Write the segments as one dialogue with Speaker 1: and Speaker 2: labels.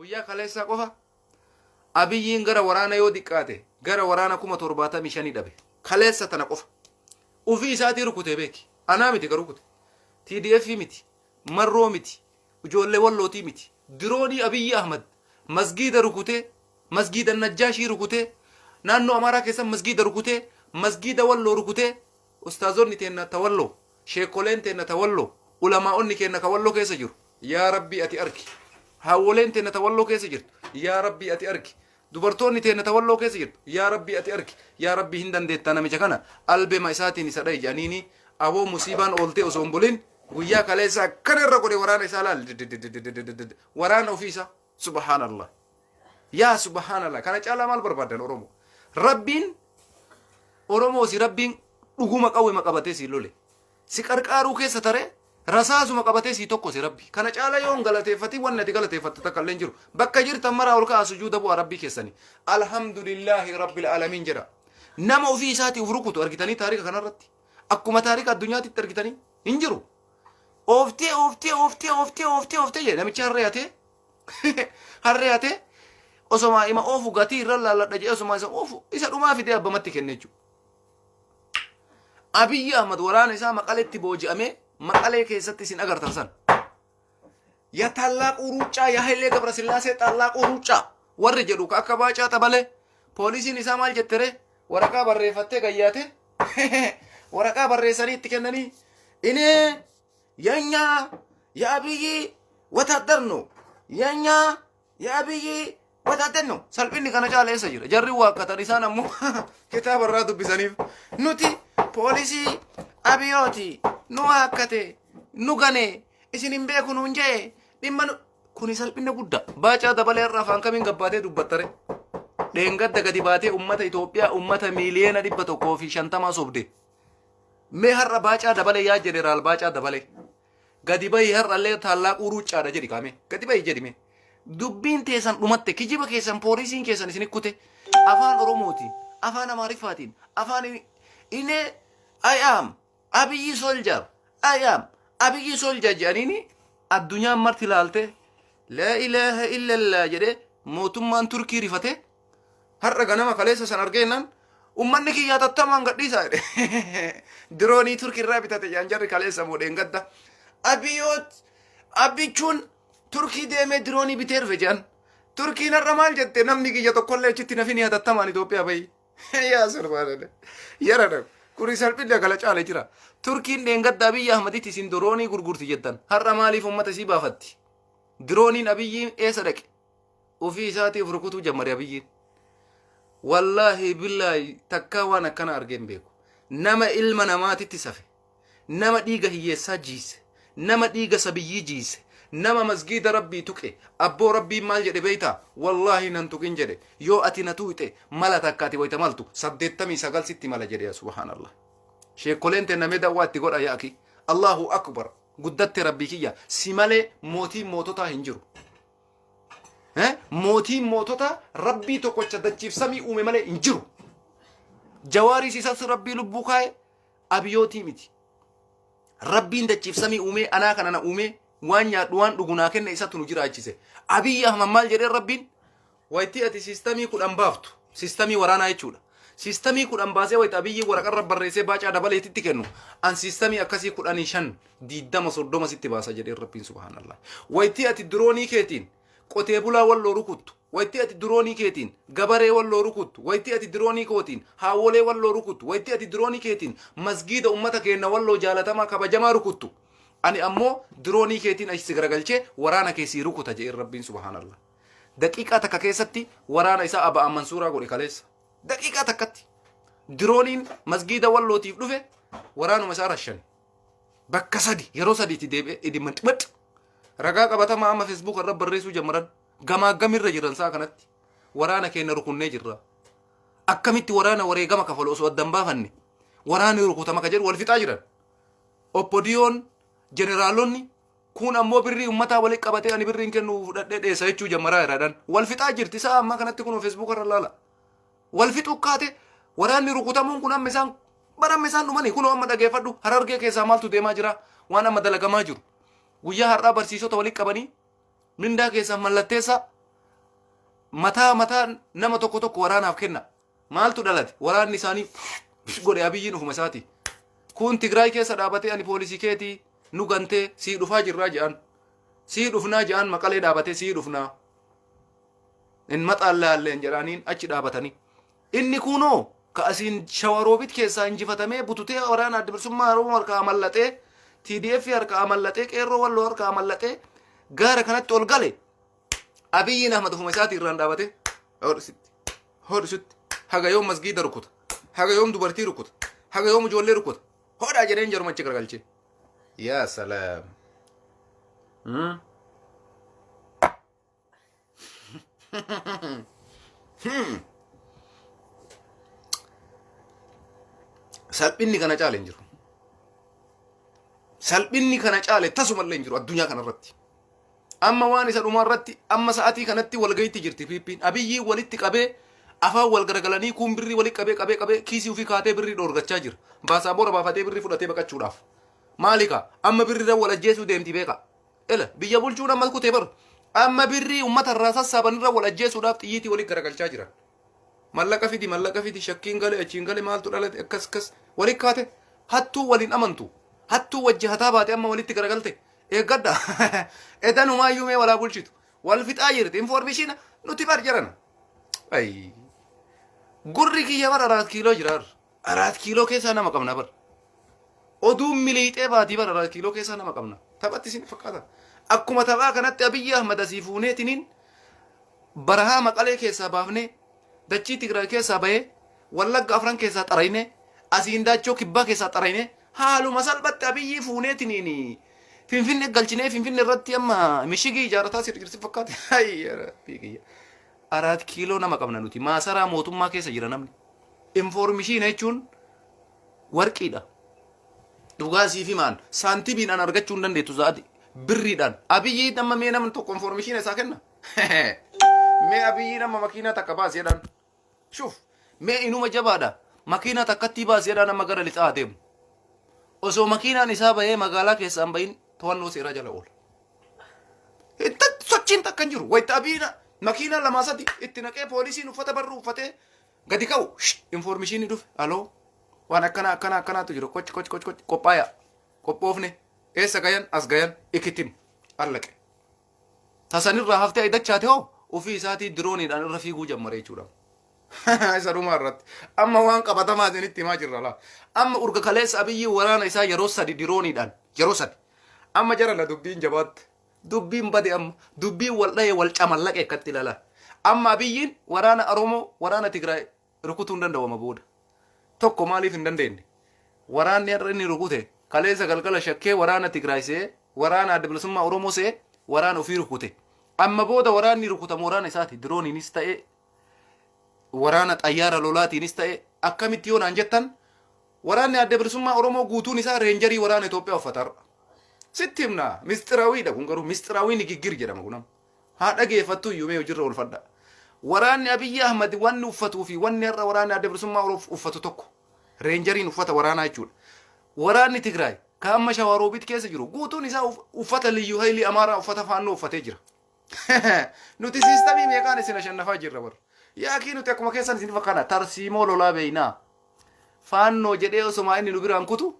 Speaker 1: Guyyaa kaleessaa qofa Abiyyiin gara waraana yoo diqqaate gara waraana 75,000 dhabe. Kaleessa tana qofa. Ufii isaatii rukutee beeki. Anaa miti ka rukute. TDF miti. Marroo miti. Ijoollee Wallootii miti. Diroonii Abiyyi Ahmad masgiida rukutee, masgiida Najjaashii rukutee, naannoo Amaaraa keessa masgiida rukutee, masgiida Walloo rukutee, ustaazonni teenna ta Walloo, sheekkoleen teenna ta Walloo, ulamaa'onni keenna ka Walloo keessa jiru. Yaa Rabbii ati argi. Haawwoleen teenna ta Walloo keessa jirtu. Yaa Rabbii ati argi. Dubartoonni teenna ta Walloo keessa jirtu. Yaa Rabbii ati argi. Yaa Rabbii hin dandeettaa namicha kana albema isaatiin isa dhayi jedhaniini aboo musiibaan ooltee osoo hin bulin guyyaa kaleessa akkana irra godhe waraana isaa laal waraana ofii isaa subhaanallah. Yaa subhaanallah kana caalaa maal barbaadan Oromoo? Rabbiin Oromoo si Rabbiin dhuguma qawwema qabatee si lole. Si qarqaaruu keessa taree rasaasuma qabatee sii tokkose Rabbi. Kana caala yoo hin galateeffatin wanni ati galateeffattu takka illee hin jiru. Bakka jirtan maraa ol ka'aa sujuuda bu'aa Rabbii keessanii. Alhamdulillaahi Rabbil Aalamiin jedha. Nama ofii isaatii of rukutu argitanii taarika kanarratti. Akkuma taarika addunyaatitti argitanii hin jiru. Ooftee ooftee ooftee ooftee ooftee ooftee jedhe namichi harree hatee harree hatee osoma ima oofu gatii irra laalladha jedhee osoma isa oofu isa dhumaa fidee abbamatti kenne jechuudha. Abiyyi Ahmad waraana isaa Maqaleetti booji'amee Maqalee keessatti isin agartan san. Ya tallaaquu ruuccaa ya Hayilee Gabrasillaasee tallaaquu ruuccaa warri jedhu ka akka baacaa xabalee poolisiin isaa maal jettere waraqaa barreeffattee gayyaate waraqaa barreessanii itti kennanii inee yanyaa ya Abiyyi wataddar no yanyaa Ya Abiyyi wataaddanno salphinni kana caala eessa jira? Jarri waakkatan isaan ammoo kitaaba irraa dubbisaniif nuti poolisii Abiyooti nu waakkate nu gane isin hin beeku nuun jee dhimma nu kuni salphinna guddaa. Baacaa Dabalee irraa afaan kamiin gabbaatee dubbattare? Dheengadda gadi baatee ummata Itoophiyaa ummata miiliyoona 150 sobde. Mee har'a Baacaa Dabalee yaa jeneraal Baacaa Dabalee. Gadi bahi har'allee taallaaquu ruuccaadha jedhi kaamee. Gadi bahi jedhi mee. Dubbiin teessan dhumatte kijiba keessan poolisiin keessan isin kute afaan Oromootiin afaan Amaariffaatiin afaan inee I am Abiyyi soldier I am Abiyyi soldier jedhaniini addunyaan marti ilaalte laa ilaaha illallah jedhee mootummaan Turkii rifate Har'a ganama kaleessa san argeennaan ummanni kiyya hatattamaan gadhiisaa jedhe. Diroonii Turkii irraa bitate jedhan jarri kaleessa moo dheengadda. Abiyoot Abbichuun Turkii deemee diroonii bitee dhufe jedhan. Turkiin har'a maal jette namni kiyya tokkollee achitti nafini hatattamaan Itoophiyaa bahi. Yaa subhaanallah. Yara kuni salphinni kala caale jira. Turkiin dheengadda Abiyyi Ahmaditti isin diroonii gurgurti jettan. Har'a maaliif ummata isii baafatti? Dirooniin Abiyyi eessa dhaqe? Ofii isaatii of rukutuu jammare Abiyyiin. Wallaahi billaahi takkaa waan akkana argee hin beeku. Nama ilma namaatitti safe. Nama dhiiga hiyyeessaa jiise. Nama dhiiga sabiyyii jiise. Nama masgiida Rabbii tuqe. Abboo Rabbiin maal jedhe beeytaa? Wallaahi nan tuqin jedhe. Yoo ati na tuqxe mala takka ati wayita maltu 89 sitti mala jedhe subhaanallah. Sheekkoleen teenna mee dawwaa itti godha yaaki. Allahu akbar. Guddatte Rabbii kiyya. Si malee mootiin moototaa hin jiru. Eh? Mootiin mootota Rabbii tokkocha dachiif samii uume malee hin jiru. Jawaariis isas Rabbii lubbuu kaa'e abiyootii miti. Rabbiin dachiif samii uumee anaa kana na uumee waan nyaadhu waan dhugu naa kenne isatu nu jiraachise. Abiyyi Ahmad maal jedhee Rabbiin? Waytii ati siistamii 10 baaftu siistamii waraanaa jechuudha. Siistamii 10 baasee wayita Abiyyi waraqarra barreessee Baacaa Dabaleetitti kennu an siistamii akkasii 15 20 30 sitti baasa jedheen Rabbiin subhaanallah. Waytii ati diroonii keetiin qotee bulaa Walloo rukuttu, waytii ati diroonii keetiin gabaree Walloo rukuttu, waytii ati diroonii kootiin haawwolee Walloo rukuttu, waytii ati diroonii keetiin masgiida ummata keenna Walloo jaalatamaa kabajamaa rukuttu ani ammoo diroonii keetiin achi si garagalchee waraana kee sii rukuta jedheen Rabbiin subhaanallah. Daqiiqaa takka keessatti waraana isaa Aba'aan Mansuuraa godhe kaleessa. Daqiiqaa takkatti. Dirooniin masgiida Wallootiif dhufe waraanuma isaa rashane. Bakka sadi yeroo sadiitti deebi'ee idi maxmax. Ragaa qabatamaa amma Facebook irra barreessuu jammaran gamaa gamirra jiran isaa kanatti waraana keenya rukunnee jirra. Akkamitti waraana wareegama kafalu osoo addan baafanne waraanni rukutama ka jedhu wal fixaa jiran. Oppodiyoon jeneraalonni Kun ammoo birrii ummataa walitti qabatee ani birriin kennu fudhadhee dheessa jechuu jammaraa jiraadhaan. Wal fixaa jirti sa'a ammaa kanatti kunoo feesbuuka irra laala. Wal fixuu kaate waraanni rukutamuun kun amma isaan bara amma isaan dhumanii kunoo amma dhageeffadhu Harargee keessaa maaltu deemaa jira waan amma dalagamaa jiru. Guyyaa har'aa barsiisota walitti qabanii mindaa keessaan mallatteessaa Mataa mataa nama tokko tokko waraanaaf kenna. Maaltu dhalate? Waraanni isaanii godhe Abiyyiin ofuma isaati. Kun Tigraay keessa dhaabatee ani poolisii keetii nu gantee sii dhufaa jirraa jedhan. Sii dhufnaa jedhan Maqalee dhaabatee sii dhufnaa. In maxaallaalleen jedhaniin achi dhaabatanii. Inni kunoo ka asiin Shawaroobit keessaa injifatamee bututee waraana Adda Bilisummaa Oromoo harkaa mallaxee TDF harkaa mallaxee Qeerroo Walloo harkaa mallaxee gaara kanatti ol gale. Abiyyiin Ahmad ofuma isaatii irraan dhaabatee hodhusitti hodhusitti haga yoom masgiida rukuta, haga yoom dubartii rukuta, haga yoom ijoollee rukuta, hodhaa jedheen jaruma achi garagalchee. Yaa salaam. Salphinni kana caale hin jiru. Salphinni kana caale tasumallee hin jiru addunyaa kanarratti. Amma waan isa dhumaa irratti amma sa'atii kanatti walga'iitti jirti PP'n. Abiyyii walitti qabee afaan wal garagalanii kuun birrii walitti qabee qabee qabee kiisii ofii kaatee birrii dhoorgachaa jira. Baasaa boora baafatee birrii fudhatee baqachuudhaaf. Maali kaa amma birriirra wal ajjeesuu deemti beeka. Ela biyya bulchuun amma kutee bar. Amma birrii uummata irraa sassaaban irra wal ajjeesuudhaaf xiyyiitii walitti garagalchaa jiran. Mallaqa fidi, mallaqa fidi, shakkiin gale, achiin gale, maaltu dhalate, akkas akkas walitti kaate. Hattuu waliin amantu. Hattuu wajji hataa baate amma walitti garagalte. Eeggadha. Edanumaayyuu mee walaa bulchitu. Wal fixaa jirti. Information nuti bar jiran. Ayi. Gurri kiyya bar 4 kiiloo jira. 4 kiiloo keessaa nama qabna bar. Oduun miliixee baatii bar 4 kiiloo keessaa nama qabna. Taphatti isin fakkaata. Akkuma taphaa kanatti Abiyyi Ahmad asii fuuneetiniin barahaa Maqalee keessaa baafnee, dachii Tigraay keessaa bahee, Wallagga afran keessaa xaraynee, asiin Daachoo Kibbaa keessaa xaraynee, haaluma salphatti Abiyyii fuuneetiniin Finfinne galchinee Finfinne irratti amma mishigii ijaarrataa sirri jirti fakkaate. Ayy Rabbii kiyya. 4 kiiloo nama qabna nuti. Maasaraa mootummaa keessa jira namni. Informishiina jechuun warqiidha. Dhugaa siif himaan saantimiidhaan argachuu hin dandeettu sa'aati. Birriidhaan. Abiyyii amma mee namni tokko informishiina isaa kenna. Mee Abiyyiin amma makiinaa takka baasi jedhaan. Shuf. Mee inuma jabaadha. Makiinaa takkattii baasi jedhaan amma gara lixaa adeemu. Osoo makiinaan isaa bahee magaalaa keessaa hin bahin to'annoo seeraa jala oola. Sochiin takka hin jiru. Wayita Abiyyiin makiinaa lamaa sadi itti naqee poolisiin uffata barruu uffatee gadi ka'u. Informishiinii dhufe. Aloo. Waan akkana akkana akkanaatu jiru. Qoch qoch qoch qoch qophaaya. Qophoofne. Eessa gayan? As gayan. Ikitim. Allaqe. Tasanirraa haftee ayidachaate hoo ofii isaatii dirooniidhaan irra fiiguu jammare jechuudha. Isa dhumaa irratti. Amma waan qabatamaa isinitti himaa jirra laa. Amma urga kaleessa Abiyyi waraana isaa yeroo sadi dirooniidhaan yeroo sadi. Amma jara la dubbiin jabaatte. Dubbiin bade amma. Dubbiin wal dha'ee wal camallaqe akkatti ilaalaa. Amma Abiyyiin waraana Oromoo, waraana Tigraay rukutuu hin danda'u amma booda. Tokko maaliif hin dandeenye? Waraanni har'a inni rukute kaleessa galgala shakkee waraana Tigraay se'ee, waraana Adda Bilisummaa Oromoo se'ee waraana ofii rukute. Amma booda waraanni rukutamu waraana isaati. Dirooniinis ta'e, waraana xayyaara lolaatiinis ta'e, akkamitti yoo naan jettan, waraanni Adda Bilisummaa Oromoo guutuun isaa reenjarii waraana Itoophiyaa uffata har'a. Sitti himna, mistirawiidha kun garuu, mistiraawii nigiggir jedhama kun amma. Haa dhageeffattu iyyuu mee hojiirra oolfadha. Waraanni Abiyyi Ahmad wanni uffatuu fi wanni har'a waraanni Adda Bilisummaa Oromoo uffatu tokko. Reenjariin uffata waraanaa jechuudha. Waraanni Tigraay kan amma Shawaroobit keessa jiru guutuun isaa uffata Liyyuu Hayilii Amaaraa, uffata Faannoo uffatee jira. Nuti siistamii meeqaan isin ashannafaa jirra bar. Yaakii nuti akkuma keessan isin fakkaana tarsiimoo lolaa beeynaa. Faannoo jedhee osomaa inni nu biraan kutu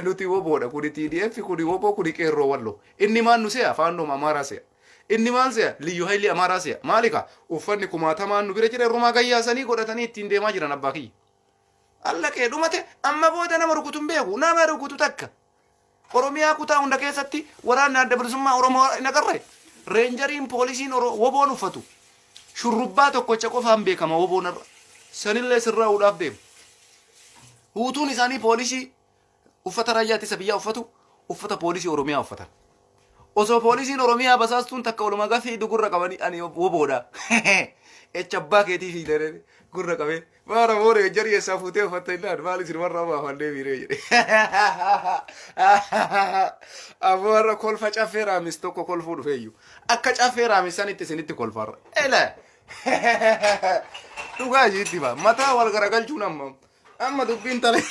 Speaker 1: nuti woboodha, kuni TDF, kuni woboo, kuni Qeerroo Walloo. Inni maal nu se'a? Faannoo Amaaraa se'a. Inni maal se'a? Liyyuu Hayilii Amaaraa se'a. Maali kaa? Uffanni kumaatamaan nu bira jira, irrumaa gayyaasanii godhatanii ittiin deemaa jiran abbaa kiyya. Allaqee dhumate, amma booda nama rukutu hin beeku. Nama rukutu takka. Oromiyaa kutaa hunda keessatti waraanni Adda Bilisummaa Oromoo hin agarre. Reenjariin poolisiin woboon uffatu. Shurrubbaa tokkocha qofaan beekama woboon irra. Sanillee sirraa'uudhaaf deemu. Huutuun isaanii poolisii uffata raayyaa ittisa biyyaa uffatu, uffata poolisii Oromiyaa uffatan. Osoo poolisiin Oromiyaa basaastuun takka oluma gafii gurra qabanii ani woboodha. Echa abbaa keetii fiilee gurra qabee. Maara boore jarii eessaa fuutee uffatta innaan maal isin warra baafannee miiree jedhe. Aboo har'a kolfa caffee raamis tokko kolfuu dhufeeyyu. Akka caffee raamis sanitti isinitti kolfarra. Ele. Dhugaa isinitti hima. Mataa wal garagalchuun amma. Amma dubbiin tale.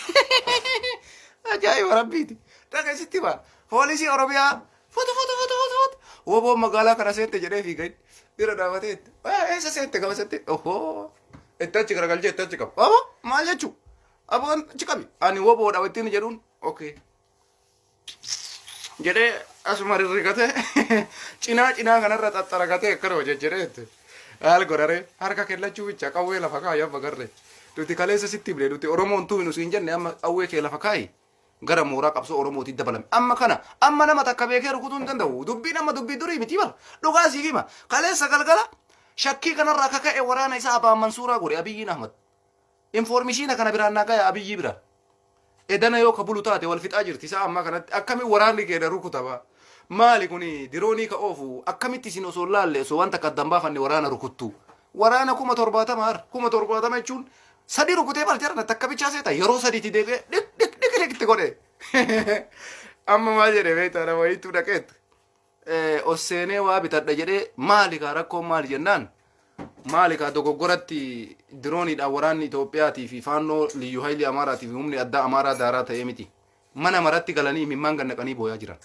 Speaker 1: Ajaa'iba rabbiiti. Dhaga isitti hima. Poolisii Oromiyaa foto foto foto foto foto. Woboon magaalaa kana seente jedhee fiigan. Bira dhaabatee itti. Eessa seente gamasatti? Ohoo. Itti achi garagalchee itti achi qaba. Aboo maal jechuu? Aboon achi qabi. Ani woboodha ittiin jedhuun. Okay. Jedhee asuma rirrigatee cinaa cinaa kanarra xaxxaragatee akkana hojjecheree jette. Maal godharee harka kennachuu bicha qawwee lafa kaayi amma garree. Nuti kaleessa sitti himne nuti Oromoon tu'inu siin jenne amma qawwee kee lafa kaayi gara mooraa qabsoo Oromootiin dabalame. Amma kana amma nama takka beekee rukutuu hin danda'u. Dubbiin amma dubbii durii miti bara. Dhugaa siif hima. Kaleessa galgala shakkii kanarraa kaka'e waraana isaa Abaan Mansuuraa godhe Abiyyiin Ahmad. Informishiina kana biraan naa gaya Abiyyii bira. Edana yoo ka bulu taate wal fixaa jirti isaa ammaa kanatti akkamiin waraanni keenya rukutama. Maali kuni diroonii ka oofu akkamitti isin osoo hin laalle osoo wanta akka addan baafanne waraana rukuttu. Waraana 70,000 har 70,000 jechuun sadi rukutee bar jarana takka bichaa seeta yeroo sadiitti deebi'ee dhik dhik dhik dhik itti godhe. Amma maal jedhe beektaa nama wayiitu dhaqeet. Os seenee waa bitadha jedhee maali kaa rakkoon maali jennaan maali kaa dogoggoratti dirooniidhaan waraanni Itoophiyaatii fi faannoo liyyu haayilii Amaaraatii fi humni addaa Amaaraa daaraa ta'ee miti. Mana maratti galanii imimmaan gannaqanii booyaa jiran.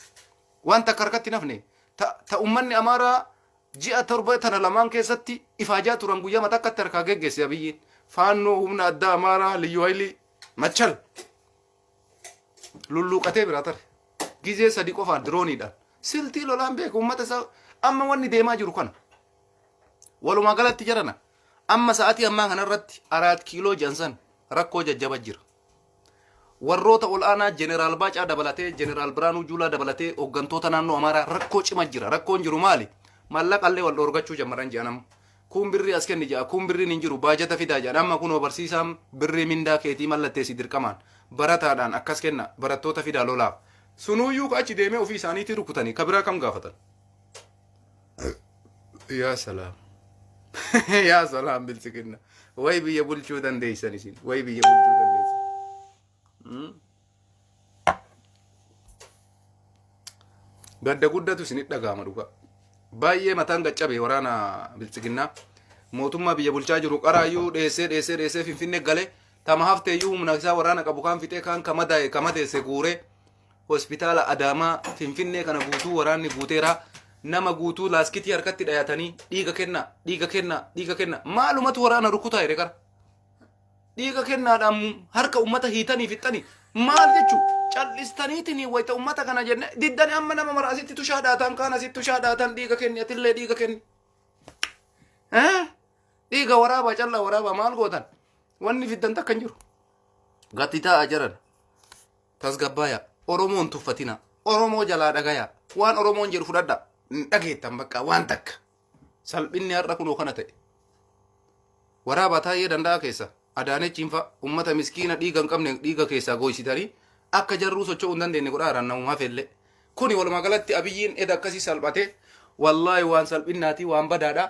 Speaker 1: Waan takka harkatti nafne ta ummanni Amaaraa ji'a 7 tana lamaan keessatti ifaajaa turan guyyaa matakkatti harkaa geggeesse Abiyyiin. Faannoo humna addaa Amaaraa liyyu haayilii machal lulluuqatee biraa tare. Gizee sadi qofaan dirooniidhaan. Siltii lolaan beeku uummata isaa amma wanni deemaa jiru kana. Walumaa galatti jarana amma sa'aatii ammaa kanarratti araat kiiloo jedhan rakkoo jajjaba jira. Warroota ol'aanaa Jeneraal Baacaa dabalatee Jeneraal Biraanuu Juulaa dabalatee hooggantoota naannoo Amaaraa rakkoo cima jira. Rakkoon jiru maali? Mallaqallee wal dhoorgachuu jammaran jedhan amma. Kun birrii as kenni jedha kun birriin hin jiru baajata fidaa jedhan amma kunoo barsiisaan birrii mindaa keetii mallatteessi dirqamaan barataadhaan akkas kenna barattoota fidaa lolaaf. Sunuuyyuu ka achi deemee ofii isaaniitii rukutanii ka biraa kam gaafatan? Yaa salaam. Yaa salaam biltsiginna. Way biyya bulchuu dandeessan isin. Way biyya bulchuu dandeessan. Gadda guddatu isinit dhaga'ama dhugaa. Baay'ee mataan gaccabe waraana biltsiginnaa. Mootummaa biyya bulchaa jiru qaraayyuu dheessee dheessee dheessee Finfinnee galee tama hafteeyyuu humna isaa waraana qabu kaan fixee kaan ka madaa'e ka madeesse guuree hospitaala Adaamaa Finfinnee kana guutuu waraanni guuteera. Nama guutuu laaskitii harkatti dhayatanii dhiiga kenna dhiiga kenna dhiiga kenna maalumatu waraana rukutaa jedhe qara. Dhiiga kennaadhaan harka ummata hiitanii fixxanii maal jechuu cal'istaniitiin wayita ummata kana jenne diddanii amma nama mara asitti tushaa dhaatan kaan asitti tushaa dhaatan dhiiga kenni atillee dhiiga kenni. Dhiiga waraabaa callaa waraabaa maal gootan wanni fiddan takka hin jiru. Gatti taa'aa jiran tasgabbaaya Oromoon tuffatina Oromoo jalaa dhagaya waan Oromoon jedhu fudhadha hin dhageettan bakka waan takka. Salphinni har'a kunoo kana ta'e. Waraabaa Taayyee Danda'aa keessa Adaanechiin fa'a ummata miskiina dhiiga hin qabne dhiiga keessaa gooysitanii akka jarruu socho'uu hin dandeenye godhaa jiran namuma hafellee. Kuni walumaa galatti Abiyyiin eda akkasii salphate wallaahi waan salphinnaatii waan badaadha.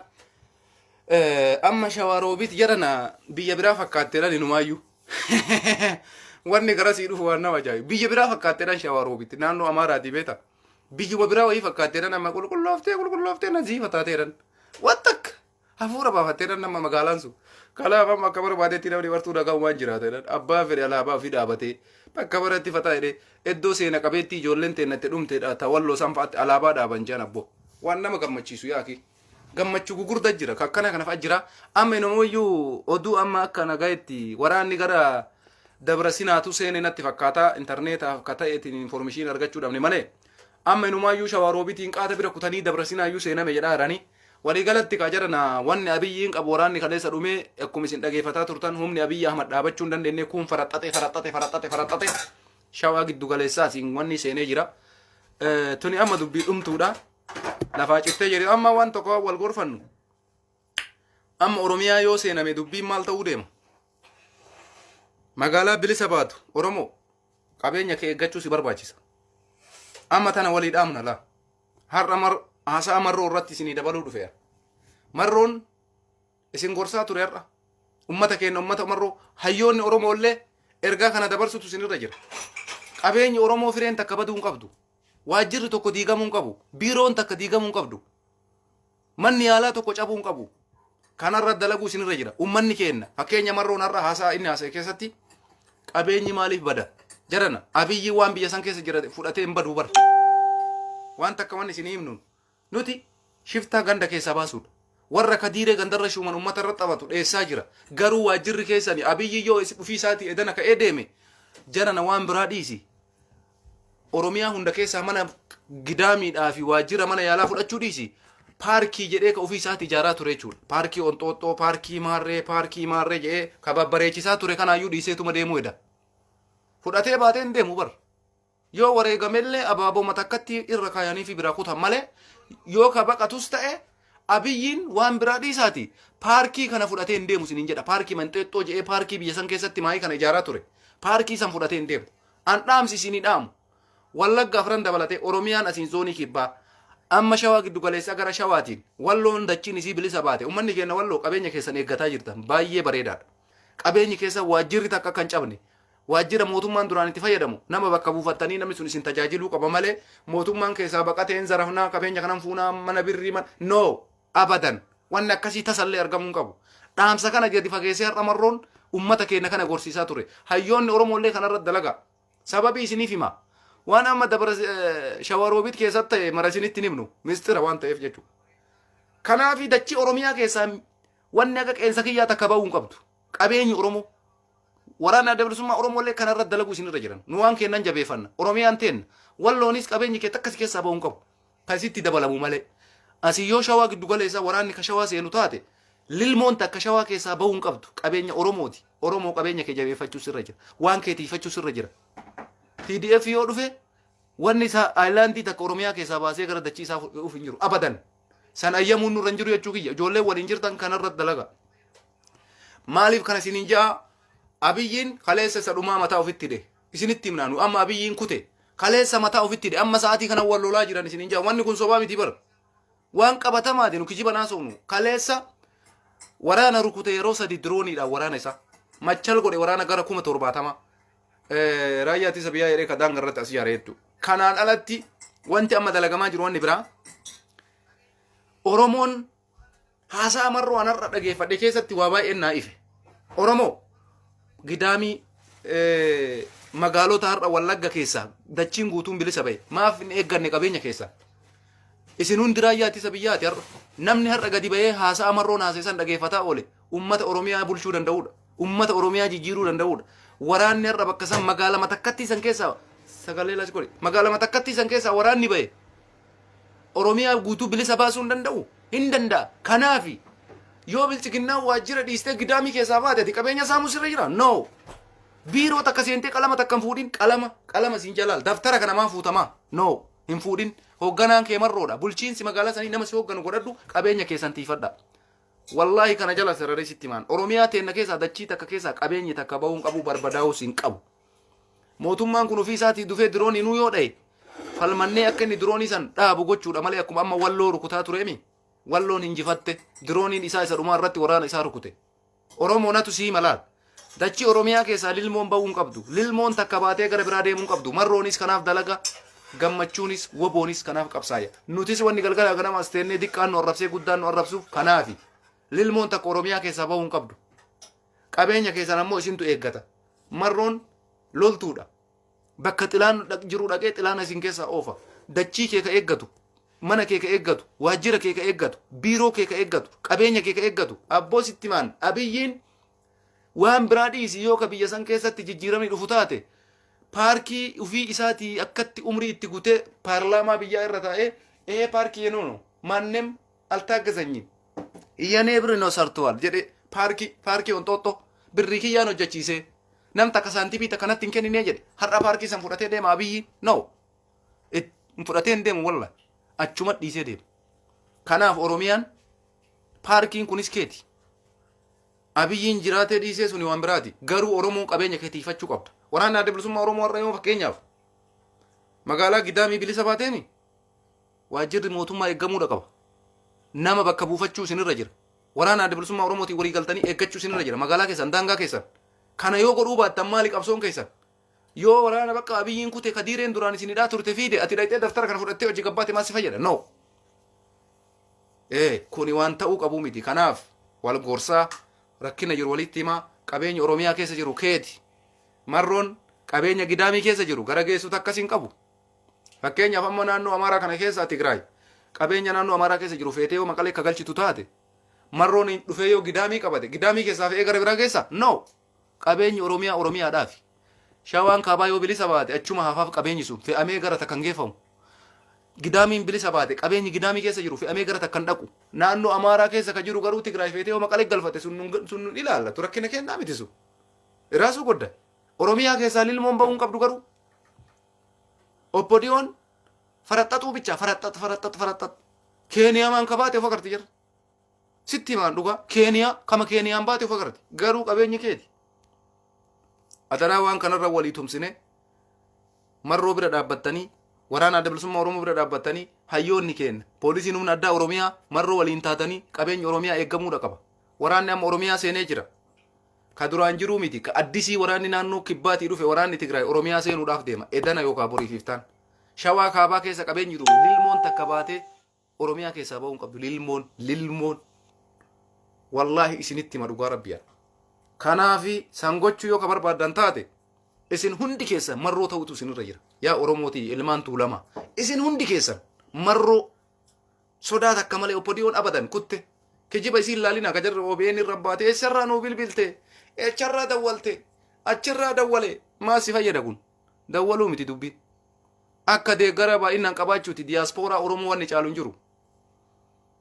Speaker 1: Amma Shawaroobit jarana biyya biraa fakkaatteedhaan inumaayyuu. Wanni garasii dhufu waan nama ajaa'ibu. Biyya biraa fakkaatteedhaan Shawaroobit naannoo Amaaraatii beektaa. Biyyuma biraa wayii fakkaatteedhaan amma qulqullooftee qulqullooftee naziifa taateedhaan. Wattak hafuura baafatteedhaan nama magaalaan sun. Kanaaf amma akka barbaadetti namni martuu nagaa waan jiraatedhaan abbaa fedhe alaabaa ofii dhaabatee bakka baratti fataa jedhee iddoo seena qabeettii ijoolleen teenna itti dhumteedha tawalloo san fa'aatti alaabaa dhaaban jedhan abboo. Waan nama gammachiisu yaaki. Gammachuu gugurda jira ka akkana kana fa'a jira. Amma inumooyyuu oduu amma akka nagayetti waraanni gara Dabra Sinaatu seene natti fakkaata intarneetaaf ka ta'eetiin informishiin argachuu dhabne malee amma inumaayyuu Shawaaroobitiin qaata bira kutanii Dabra Sinaayyuu seename jedhaa jiranii. Waliigalatti kaa jarana wanni Abiyyiin qabu waraanni kaleessa dhumee akkuma isin dhageeffataa turtan humni Abiyyi Ahmad dhaabachuu hin dandeenye kuun faraxxaxe faraxxaxe faraxxaxe faraxxaxe Shawaa giddu galeessaa asiin wanni seenee jira. Tuni amma dubbii dhumtuudha. Lafaa cittee jedhe amma waan tokko wal gorfannu. Amma Oromiyaa yoo seename dubbiin maal ta'uu deema? Magaalaa bilisa baatu Oromoo qabeenya kee eeggachuu si barbaachisa. Amma tana walii dhaamna laa. Har'a mar haasa'a marroo irratti isinii dabaluu dhufeera. Marroon isin gorsaa ture har'a. Ummata keenya ummata marroo hayyoonni Oromoo illee ergaa kana dabarsutu isinirra jira. Qabeenyi Oromoo fireen takka baduu hin qabdu. Waajjirri tokko diigamuu hin qabu. Biiroon takka diigamuu hin qabdu. Manni yaalaa tokko cabuu hin qabu. Kanarra dalaguu isinirra jira. Ummanni keenya fakkeenya marroon har'a haasaa inni haasa'e keessatti qabeenyi maaliif bada? Jarana Abiyyi waan biyya san keessa jira fudhatee hin baduu bara. Waan takka wanni isin himnuun nuti shiftaa ganda keessaa baasuudha. Warra kadiiree gandarra shuuman uummata irra taphatu dheessaa jira. Garuu waajjirri keessani, Abiyyi yoo ofii isaatii edana ka'ee deeme, jarana waan biraa dhiisi. Oromiyaa hunda keessaa mana gidaamiidhaa fi waajjira mana yaalaa fudhachuu dhiisi. Paarkii jedhee ka ofii isaatii ijaaraa ture jechuudha. Paarkii Onxooxxoo, paarkii Maarree, paarkii Maarree jedhee ka babbareechisaa ture kanaayyuu dhiiseetuma deemuu eda. Fudhatee baatee hin deemu bar. Yoo wareegamellee abaaboo matakkatti irra kaayanii fi biraa kutan malee, yoo ka baqatus ta'e, Abiyyiin waan biraa dhiisaati. Paarkii kana fudhatee hin deemu isiniin jedha. Paarkii Manxeexxoo jedhee paarkii biyya san keessatti maayii kana ijaaraa ture. Paarkii san fudhatee hin deemu. An dhaamsi isinii dhaamu. Wallagga afran dabalatee, Oromiyaan asiin zoonii kibbaa. Amma Shawaa giddu galeessaa gara Shawaatiin Walloon dachiin isii bilisa baate. Uummanni keenya Walloo qabeenya keessan eeggataa jirtan baay'ee bareedaadha. Qabeenyi keessan, waajjirri takka akka hin cabne, waajjira mootummaan duraan itti fayyadamu nama bakka buufattanii namni sun isin tajaajiluu qaba malee, mootummaan keessaa baqateen zarafnaa, qabeenya kanan fuunaa, mana birrii mana, no, abadan, wanni akkasii tasallee argamuu hin qabu. Dhaamsa kana gadi fageessee har'a Marroon ummata keenya kana gorsiisaa ture. Hayyoonni Oromollee kanarratti dalagaa. Sababii isiniif hima. Waan amma dabara Shawaroobit keessatti ta'e mara isinitti hin himnu. Mistira waan ta'eef jechuudha. Kanaafi dachii Oromiyaa keessaa wanni akka qeensa kiyyaa takka ba'uu hin qabdu. Qabeenyi Oromoo. Waraana Adda Bilisummaa Oromollee kanarratti dalaguu isinirra jiran. Nu waan kennan jabeeffanna. Oromiyaan teenna. Walloonis qabeenyi kee takka si keessaa ba'uu hin qabu. Kan sitti dabalamu malee. Asii yoo Shawaa giddu galeessaa waraanni ka Shawaa seenu taate, lilmoon takka Shawaa keessaa ba'uu hin qabdu. Qabeenya Oromooti. Oromoo, qabeenya kee jabeeffachuu sirra jira. Waan kee tiifachuu sirra jira. TDF yoo dhufe, wanni isaa aayilaandii takka Oromiyaa keessaa baasee gara dachii isaa dhufu hin jiru. Abadan. San ayyamuun nurra hin jiru jechuu kiyya. Ijoolleen waliin jirtan kanarratti dalaga. Maaliif kana isiniin ja'a? Abiyyiin kaleessa isa dhumaa mataa ofitti hidhe. Isinitti himnaa, nu amma Abiyyiin kute. Kaleessa mataa ofitti hidhe. Amma sa'aatii kana wal lolaa jiran isiniin ja'a. Wanni kun sobaa miti bara. Waan qabatamaati, nu kijiba naasofnu. Kaleessa waraana rukute yeroo sadi dirooniidhaan waraana isaa. Machal godhe waraana gara 70,000. Raayyaa ittisa biyyaa jedhee ka daangaa irratti as ijaare jechuudha. Kanaan alatti wanti amma dalagamaa jiru wanni biraa, Oromoon haasaa Marroo anarra dhageeffadhe keessatti waa baay'een naa ife. Oromoo Gidaamii, magaalota har'a Wallagga keessaa dachiin guutuun bilisa ba'e. Maaf hin eegganne qabeenya keessaa? Isin hundi raayyaa ittisa biyyaati har'a. Namni har'a gadi ba'ee haasaa Marroon haasa'e san dhageeffataa oole ummata Oromiyaa bulchuu danda'udha. Ummata Oromiyaa jijjiiruu danda'udha. Waraanni har'a bakka san magaalaa matakkattii san keessaa sagalee las godhe. Magaalaa matakkattii san keessaa waraanni ba'e. Oromiyaa guutuu bilisa baasuu hin danda'u? Hin danda'a. Kanaafi yoo Bilchiginnaan waajjira dhiistee Gidaamii keessaa baate, ati qabeenya saamuu sirra jira? No. Biiroo takka seentee qalama takka hin fuudhin. Qalama qalama siin jalaal. Daftara kana maa fuutamaa? No. Hin fuudhin. Hoogganaan kee Marroodha. Bulchiinsi magaalaa sanii nama si hoogganu godhadhu, qabeenya keessan tiifadha. Wallaahi kana jala sararee sitti himaan. Oromiyaa teenna keessaa dachii takka keessaa qabeenyi takka ba'uu hin qabu, barbadaa'uus hin qabu. Mootummaan kun ofii isaatii dhufee diroonii nuu yoo dha'e, falmannee akka inni diroonii san dhaabu gochuudha malee, akkuma amma Walloo rukutaa tureemi. Walloon injifatte, dirooniin isaa isa dhumaa irratti waraana isaa rukute. Oromoo, natu sii malaal. Dachii Oromiyaa keessaa lilmoon ba'uu hin qabdu. Lilmoon takka baatee gara biraa deemuu hin qabdu. Marroonis kanaaf dalaga. Gammachuunis Woboonis kanaaf qabsaaya. Nutis wanni galgala ganama as teennee diqqaan nu arrabsee guddaan nu arrabsuuf kanaafi. Lilmoon takka Oromiyaa keessaa ba'uu hin qabdu. Qabeenya keessan ammoo isintu eeggata. Marroon loltuudha. Bakka xilaan jiru dhaqee xilaana isin keessaa oofa. Dachii kee ka eeggatu, mana kee ka eeggatu, waajjira kee ka eeggatu, biiroo kee ka eeggatu, qabeenya kee ka eeggatu. Abboo, sitti maan, Abiyyiin waan biraa dhiisi, yoo ka biyya san keessatti jijjiiramni dhufu taate, paarkii ofii isaatii akkatti umrii itti gutee paarlaamaa biyyaa irra taa'ee ee paarkii yenoo ማንም አልታገዘኝም፣ የኔ ብር ነው ሰርተዋል jedhe, paarkii Onxooxxoo birrii kiyyaan hojjechiisee nam takka saantibii takka natti hin kenninee jedhe. Har'a paarkii san fudhatee deema Abiyyi? No, fudhatee hin deemu, walla achuma dhiisee deema. Kanaaf Oromiyaan paarkiin kunis keeti. Abiyyiin jiraatee dhiisee suni waan biraati. Garuu Oromoon qabeenya kee tiifachuu qabda. Waraanni Adda Bilisummaa Oromoo har'a yoo fakkeenyaaf magaalaa Gidaamii bilisa baateemi, waajjirri mootummaa eeggamuudha qaba. Nama bakka buufachuu isinirra jira. Waraana Adda Bilisummaa Oromootiin walii galtanii eeggachuu isinirra jira. Magaalaa keessan, daangaa keessan. Kana yoo godhuu baattan maali qabsoon keessan? Yoo waraana bakka Abiyyiin kute kadiireen duraan isin hidhaa turte fiide, ati dhaqxee daftara kana fudhattee hojii gabbaate, maal si fayyada? No. Kuni waan ta'uu qabu miti. Kanaaf wal gorsaa, rakkina jiru walitti himaa, qabeenya Oromiyaa keessa jiru keeti. Marroon qabeenya Gidaamii keessa jiru gara geessutu akkas hin qabu. Fakkeenyaaf amma naannoo Amaaraa kana keessa Tigraay qabeenya naannoo Amaaraa keessa jiru feetee yoo Maqalee akka galchitu taate, Marroon dhufee yoo Gidaamii qabate, Gidaamii keessaa fe'ee gara biraa geessaa? No! Qabeenyi Oromiyaa Oromiyaadhaafi. Shawaan kaabaa yoo bilisa baate achuma hafaaf qabeenyi sun fe'amee gara takka hin geeffamu. Gidaamiin bilisa baate qabeenyi Gidaamii keessa jiru fe'amee gara takka hin dhaqu. Naannoo Amaaraa keessa ka jiru garuu Tigraay feetee yoo Maqalee galfatte sun nun sun nun ilaallatu rakkina keennaa miti sun. Iraasuu godda. Oromiyaa keessaa lilmoon ba'uu hin qabdu garuu. Oppodiyoon faraxxaxuu bicha faraxxax faraxxax faraxxax. Keeniyaa maan ka baate of agarti jarri. Sitti himaan dhugaa Keeniyaa kama Keeniyaan baate of agarti. Garuu qabeenyi keeti. Adaraa waan kanarra walii tumsine Marroo bira dhaabbattanii waraana Adda Bilisummaa Oromoo bira dhaabbattanii hayyoonni keenya poolisiin humna addaa Oromiyaa Marroo waliin taatanii qabeenyi Oromiyaa eeggamuudha qaba. Waraanni amma Oromiyaa seenee jira. Ka duraan jiruu miti. Ka addisii waraanni naannoo kibbaatii dhufe waraanni Tigraay Oromiyaa seenuudhaaf deema. Edana yookaan boriif iftaan. Shawaa kaabaa keessa qabeenyi jiru lilmoon takka baatee Oromiyaa keessaa ba'uu hin qabdu. Lilmoon lilmoon. Wallaahi isinitti hima dhugaa rabbiyaa. Kanaafi san gochuu yoo ka barbaaddan taate isin hundi keessan marroo ta'utu isinirra jira. Yaa Oromootii ilmaan Tuulamaa. Isin hundi keessan marroo sodaa takka malee oppodiyoon abadan kutte. Kijiba isiin laalina ka jarri OBN irra baate eessarraa nuu bilbilte eecharraa dawwalte achirraa dawwale maal si fayyada kun dawwaluu miti dubbiin. Akka deeggara baay'inaan qabaachuuti diyaaspooraa Oromoo wanni caalu hin jiru.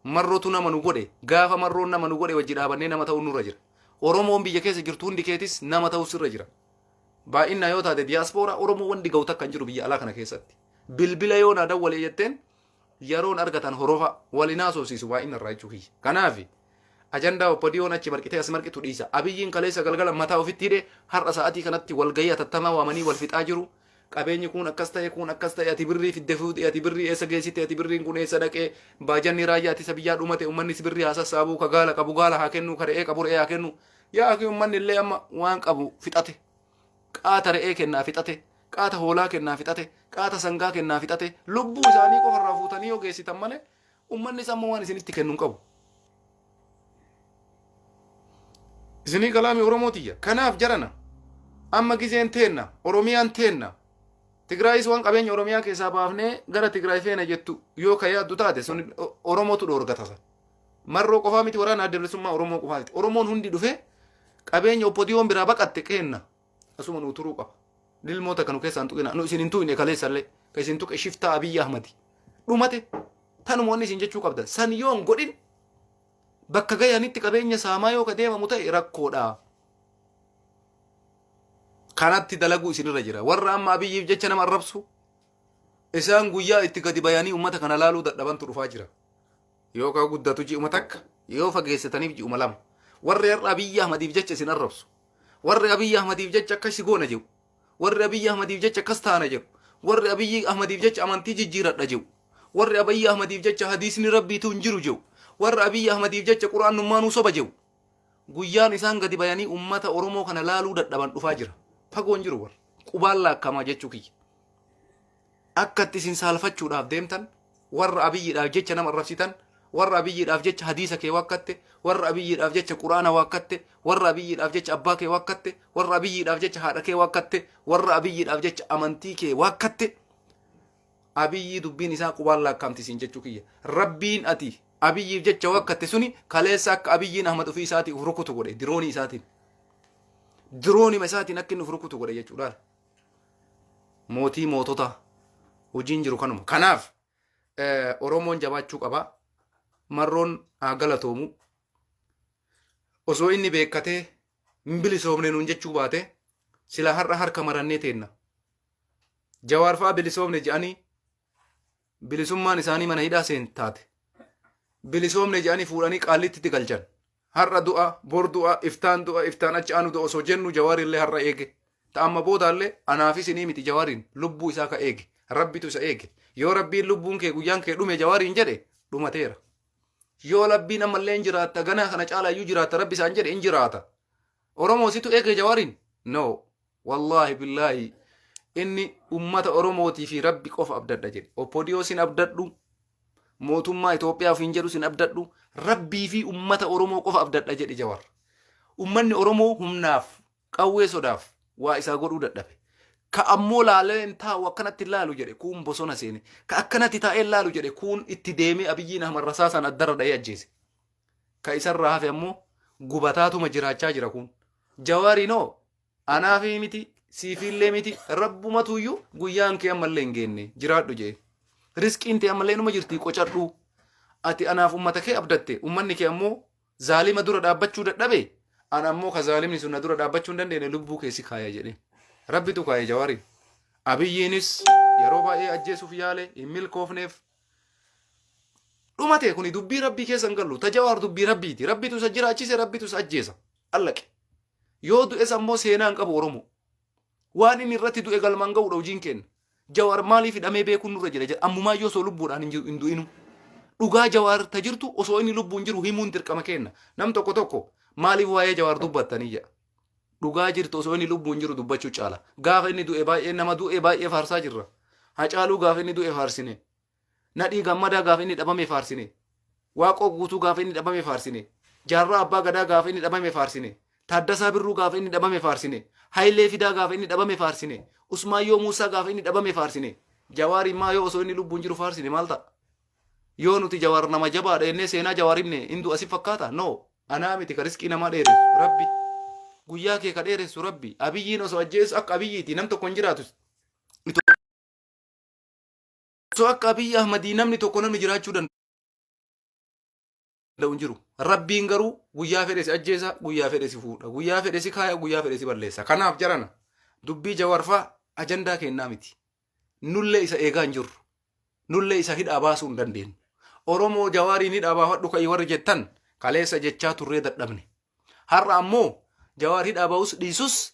Speaker 1: Marrootu nama nu godhe gaafa marroon nama nu godhe wajji dhaabannee nama ta'uun nurra jira. Oromoon biyya keessa jirtu hundi keetis nama ta'uu sirra jira. Baay'inaa yoo taate diyaaspooraa Oromoo wanti ga'u takka hin jiru biyya alaa kana keessatti. Bilbila yoo naa dawwalee jetteen yeroon argatan horofa wal hin haasofsiisu baay'ina irraa jechuu kiyya. Kanaaf ajandaa oppodiyoon achi marqitee as marqitu dhiisa. Abiyyiin kaleessa galgala mataa ofitti hidhe har'a sa'atii kanatti walgahii atattamaa waamanii wal fixaa jiru. Qabeenyi kun akkas ta'e kun akkas ta'e ati birrii fidde fuudhe ati birrii eessa geessite ati birriin kun eessa dhaqee baajanni raayyaa ittisa biyyaa dhumate uummanni si birrii haa sassaabuu ka gaala qabu gaala haa kennu ka re'ee qabu re'ee haa kennu. Yaa akhi uummanni illee amma waan qabu fixate. Qaata re'ee kennaa fixate. Qaata hoolaa kennaa fixate. Qaata sangaa kennaa fixate. Lubbuu isaanii qofa irraa fuutanii yoo geessitan malee ummannis amma waan isinitti kennu hin qabu. Isinii galaami Oromoo tiyya. Kanaaf jarana amma gizeen teenna Oromiyaan teenna. Tigraayis waan qabeenya Oromiyaa keessaa baafnee gara Tigraay feena jettu yoo ka yaaddu taate sun Oromootu dhoorgata san. Marroo qofaa miti waraana adda bilisummaa Oromoo qofaa miti. Oromoon hundi dhufee qabeenya oppodiyoon biraa baqatte keenna. Asuma nuu turuu qaba. Lilmoo takka nu keessaa hin tuqina. Nu isin hin tuqne kaleessallee. Ka isin tuqe shiftaa Abiyyi Ahmadi. Dhumate. Tanuma wanni isin jechuu qabdan. San yoo hin godhin bakka gayanitti qabeenya saamaa yoo ka deemamu ta'e rakkoodha. Kanatti dalaguu isinirra jira. Warra amma Abiyyiif jecha nama arrabsu isaan guyyaa itti gadi bayanii uummata kana laaluu dadhabantu dhufaa jira. Yoo ka guddatu ji'uma takka yoo fageessitaniif ji'uma lama. Warri har'a Abiyyi Ahmadiif jecha isin arrabsu. Warri Abiyyi Ahmadiif jecha akkas si goona jedhu. Warri Abiyyi Ahmadiif jecha akkas taana jedhu. Warri Abiyyi Ahmadiif jecha amantii jijjiiradha jedhu. Warri Abiyyi Ahmadiif jecha hadiisni Rabbiitu hin jiru jedhu. Warri Abiyyi Ahmadiif jecha Qur'aannummaanuu soba jedhu. Guyyaan isaan gadi bayanii ummata Oromoo kana laaluu dadhaban dhufaa jira. Fagoo hin jiru warra. Qubaan laakkamaa jechuu kiyya. Akka itti isin saalfachuudhaaf deemtan warra Abiyyiidhaaf jecha nama arrabsitan, warra Abiyyiidhaaf jecha hadiisa kee waakkatte, warra Abiyyiidhaaf jecha Qur'aana waakkatte, warra Abiyyiidhaaf jecha abbaa kee waakkatte, warra Abiyyiidhaaf jecha haadha kee waakkatte, warra Abiyyiidhaaf jecha amantii kee waakkatte. Abiyyii dubbiin isaa qubaan laakkaamti siin jechuu kiyya. Rabbiin ati Abiyyiif jecha waakkatte suni kaleessa akka Abiyyiin Ahmad ofii isaatii uf rukutu godhe diroonii isaatiin. Diroonima isaatiin akka inni uf rukutu godhe jechuudha. Mootii moototaa hojiin jiru kanuma. Kanaaf Oromoon jabaachuu qaba. Marroon haa galatoomu. Osoo inni beekkatee hin bilisoomne nuun jechuu baate sila har'a harka marannee teenna. Jawaar fa'aa bilisoomne jedhanii bilisummaan isaanii mana hidhaa seen taate. Bilisoomne jedhanii fuudhanii qaallittitti galchan. Har'a du'a, bor du'a, iftaan du'a, iftaan achi aanu du'a osoo jennu Jawaar illee har'a eege. Ta amma boodaallee anaafis inii miti Jawaariin lubbuu isaa ka eege. Rabbitu isa eege. Yoo Rabbiin lubbuun kee guyyaan kee dhume Jawaariin jedhe dhumateera. Yoo Rabbiin ammallee hin jiraatta ganaa kana caalaa iyyuu jiraatta Rabbi isaan jedhe hin jiraata. Oromoo situ eege Jawaariin? No. Wallaahi billaahi inni ummata Oromootii fi Rabbi qofa abdadha jedhe. Opodiyoo sin abdadhu. Mootummaa Itoophiyaa ofiin jedhu sin abdadhu. Rabbii fi ummata Oromoo qofa abdadha jedhe Jawar. Ummanni Oromoo humnaaf qawwee sodaaf waa isaa godhuu dadhabe. Ka ammoo laalee hin taa'u akkanatti hin laalu jedhe kuun bosona seene. Ka akkanatti taa'ee hin laalu jedhe kuun itti deemee Abiyyiin Ahmad rasaasaan addarra dha'ee ajjeese. Ka isarraa hafe ammoo gubataatuma jiraachaa jira kun. Jawaariinoo anaafii miti, siifiillee miti, rabbumatuyyuu guyyaan kee ammallee hin geenne, jiraadhu jee. Risqiin tee ammallee numa jirti, qocadhu. Ati anaaf ummata kee abdatte, ummanni kee ammoo zaalima dura dhaabbachuu dadhabe, ana ammoo ka zaalimni sun na dura dhaabbachuu hin dandeenye lubbuu kee si kaaya jedhe. Rabbitu kaaye Jawaariin. Abiyyiinis yeroo baay'ee ajjeesuuf yaale, hin milkoofneef. Dhumate. Kuni dubbii Rabbii keessa hin gallu. Ta Jawaar dubbii Rabbiiti. Rabbitu isa jiraachise, Rabbitu isa ajjeesa. Allaqe. Yoo du'es ammoo seenaa hin qabu Oromoo. Waan inni irratti du'e galmaan ga'uudha hojiin keenya. Jawaar maaliif hidhamee beekuun nurra jira jedha. Ammumaa yoo osoo lubbuudhaan hin du'inu. Dhugaa Jawaar ta jirtu osoo inni lubbuun jiru himuun dirqama keenya. Nam tokko tokko maaliif waa'ee Jawaar dubbattanii jedha. Dhugaa jirtu osoo inni lubbuun jiru dubbachuu caala. Gaafa inni du'e baay'ee nama du'e baay'ee faarsaa jirra. Hacaaluu gaafa inni du'e faarsine. Nadhii Gammadaa gaafa inni dhabame faarsine. Waaqoo Guutuu gaafa inni dhabame faarsine. Jaarraa Abbaa Gadaa gaafa inni dhabame faarsine. Taaddasaa Birruu gaafa inni dhabame faarsine. Hayilee Fidaa gaafa inni dhabame faarsine. Usmaayyoo Muusaa gaafa inni dhabame faarsine. Jawaar immaa yoo osoo inni lubbuun jiru faarsine maal ta'a? Yoo nuti Jawaar nama jabaadha jennee seenaa Jawaar himne hin du'a si fakkaata? No. Anaa miti ka riskii namaa dheeressu Rabbi. Guyyaa kee ka dheeressu Rabbi. Abiyyiin osoo ajjeesu akka Abiyyiiti nam tokko hin jiraatu. Osoo akka Abiyyi Ahmadii namni tokko namni jiraachuu danda'u hin jiru. Rabbiin garuu guyyaa fedhe si ajjeesa, guyyaa fedhe si fuudha, guyyaa fedhe si kaaya, guyyaa fedhe si balleessa. Kanaaf jarana, dubbii Jawaar faa ajandaa kennaa miti. Nullee isa eegaa hin jirru. Nullee isa hidhaa baasuu hin dandeenyu. Oromoo Jawaariin hidhaa baafadhu ka'ii warri jettan, kaleessa jechaa turree dadhabne. Har'a ammoo Jawaar hidhaa ba'us dhiisus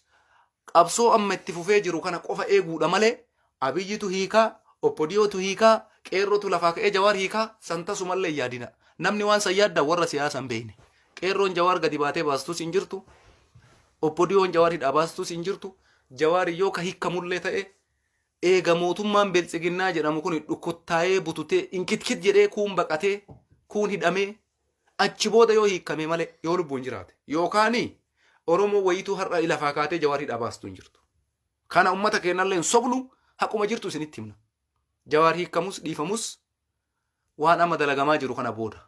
Speaker 1: qabsoo amma itti fufee jiru kana qofa eeguudha malee, Abiyyitu hiikaa, Oppodiyootu hiikaa, qeerrootu lafaa ka'ee Jawaar hiikaa san tasumallee hin yaadina. Namni waan san yaaddan warra siyaasa hin beekne. Qeerroon Jawaar gadi baatee baastus hin jirtu. Oppodiyoon Jawaar hidhaa baastus hin jirtu. Jawaar yoo ka hiikamullee ta'e eega mootummaan Biltsiginnaa jedhamu kun dhukkuttaa'ee bututee inkitkit jedhee, kuun baqatee kuun hidhamee, achi booda yoo hiikkame malee, yoo lubbuun jiraate yookaan Oromoo wayituu har'a lafaa kaatee Jawaar hidhaa baastu hin jirtu. Kana uummata keenyallee hin sobnu, haquma jirtu isinitti himna. Jawaar hiikkamus dhiifamus waan amma dalagamaa jiru kana booda,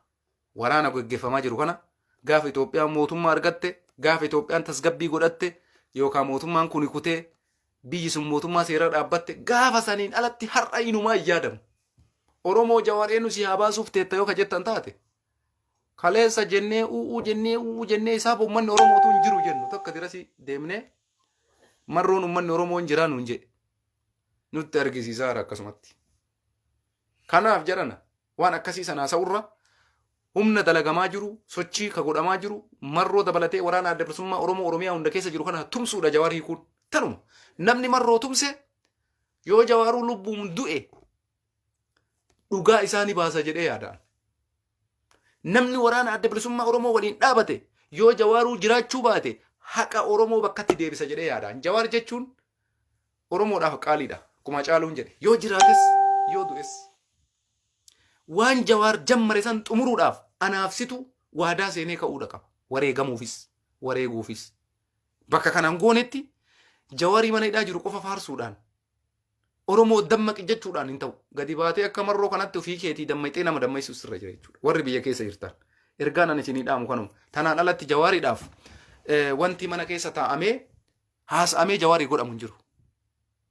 Speaker 1: waraana geggeeffamaa jiru kana, gaafa Itoophiyaan mootummaa argatte, gaafa Itoophiyaan tasgabbii godhatte, yookaan mootummaan kun kutee biyyi sun mootummaa seeraa dhaabbatte, gaafa saniin alatti har'a inumaa hin yaadamu. Oromoo Jawaar eenyu si haa baasuuf teetta yoo ka jettan taate, kaleessa jennee u'uu jennee u'uu jennee isaaf uummanni Oromootu hin jiru jennu takka dirasii deemnee marroon uummanni Oromoo hin jiraa nuun jedhe nutti argisiisaa jira akkasumatti. Kanaaf jarana, waan akkasii sana haasa'urra humna dalagamaa jiru, sochii ka godhamaa jiru, Marroo dabalatee waraana Adda Bilisummaa Oromoo Oromiyaa hunda keessa jiru kana tumsuudha Jawaar hiikuun. Tanuma namni Marroo tumse yoo Jawaaruu lubbuun du'e dhugaa isaa ni baasa jedhee yaadaan. Namni waraana Adda Bilisummaa Oromoo waliin dhaabate yoo Jawaaruu jiraachuu baate haqa Oromoo bakkatti deebisa jedhee yaadaan. Jawaar jechuun Oromoodhaaf qaaliidha. Akkuma Caaluun jedhe, yoo jiraates yoo du'es. Waan Jawaar jammare san xumuruudhaaf anaaf situ waadaa seenee ka'uudha qaba. Wareegamuufis wareeguufis. Bakka kanaan goonetti Jawaarii mana hidhaa jiru qofa faarsuudhaan, Oromoo dammaqi jechuudhaan hin ta'u. Gadi baatee akka Marroo kanatti ofii keetii dammaqxee nama dammaysuus sirra jira jechuudha. Warri biyya keessa jirtan. Ergaan ani isinii dhaamu kanuma. Tanaan alatti Jawaariidhaaf wanti mana keessa taa'amee haasa'amee Jawaarii godhamu hin jiru.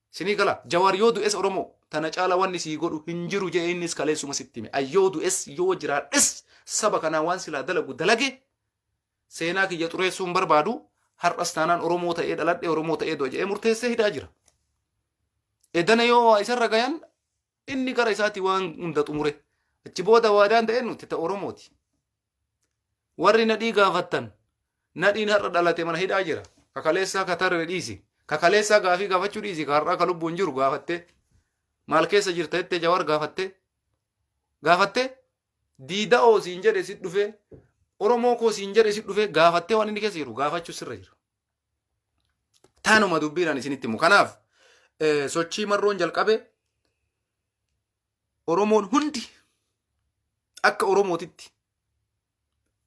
Speaker 1: Sinii gala, Jawaar yoo du'es Oromoo tana caala wanni sii godhu hin jiru jedhee innis kaleessuma sitti hime. Ay yoo du'es yoo jiraadhes saba kanaa waan silaa dalagu dalage, seenaa kiyya xureessuu hin barbaadu, har'as taanaan Oromoo ta'ee dhaladhe, Oromoo ta'ee du'a jedhee murteessee hidhaa jira. Edana yoo waa isarra gayan inni gara isaatti waan hunda xumure. Achi booda waadaan ta'e nuti ta Oromooti. Warri Nadhii gaafattan, Nadhiin har'a dhalate mana hidhaa jira. Kakaleessaa ka tarre dhiisi. Kakaleessaa gaafii gaafachuu dhiisi. Ka har'aa ka lubbuun jiru gaafattee. Maal keessa jirta jettee Jawaar gaafattee. Gaafattee diida'oo siin jedhe si dhufee, Oromoo koo siin jedhe si dhufee, gaafattee waan inni keessa jiru gaafachuu sirra jira. Taanuma dubbiidhaan isinitti himu. Kanaaf sochii Marroon jalqabe Oromoon hundi akka Oromootitti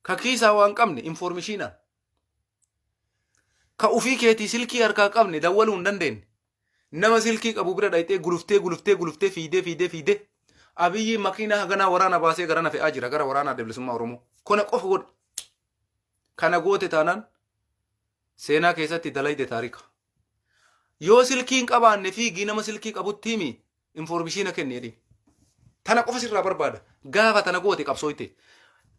Speaker 1: ka kiisaa waan qabne informishiinaan, ka ufii keetii silkii harkaa qabne dawwaluu hin dandeenye, nama silkii qabu bira dhayxee guluftee guluftee guluftee fiidee fiidee fiidee, Abiyyi makiinaa haganaa waraana baasee garana fe'aa jira gara waraana Adda Bilisummaa Oromoo. Kana qofa godhe. Kana goote taanaan seenaa keessatti dalayde taarika. Yoo silkii hin qabaanne fiigii nama silkii qabutti himi informishiina kenni jedhiin. Tana qofa sirraa barbaada. Gaafa tana goote qabsooyte.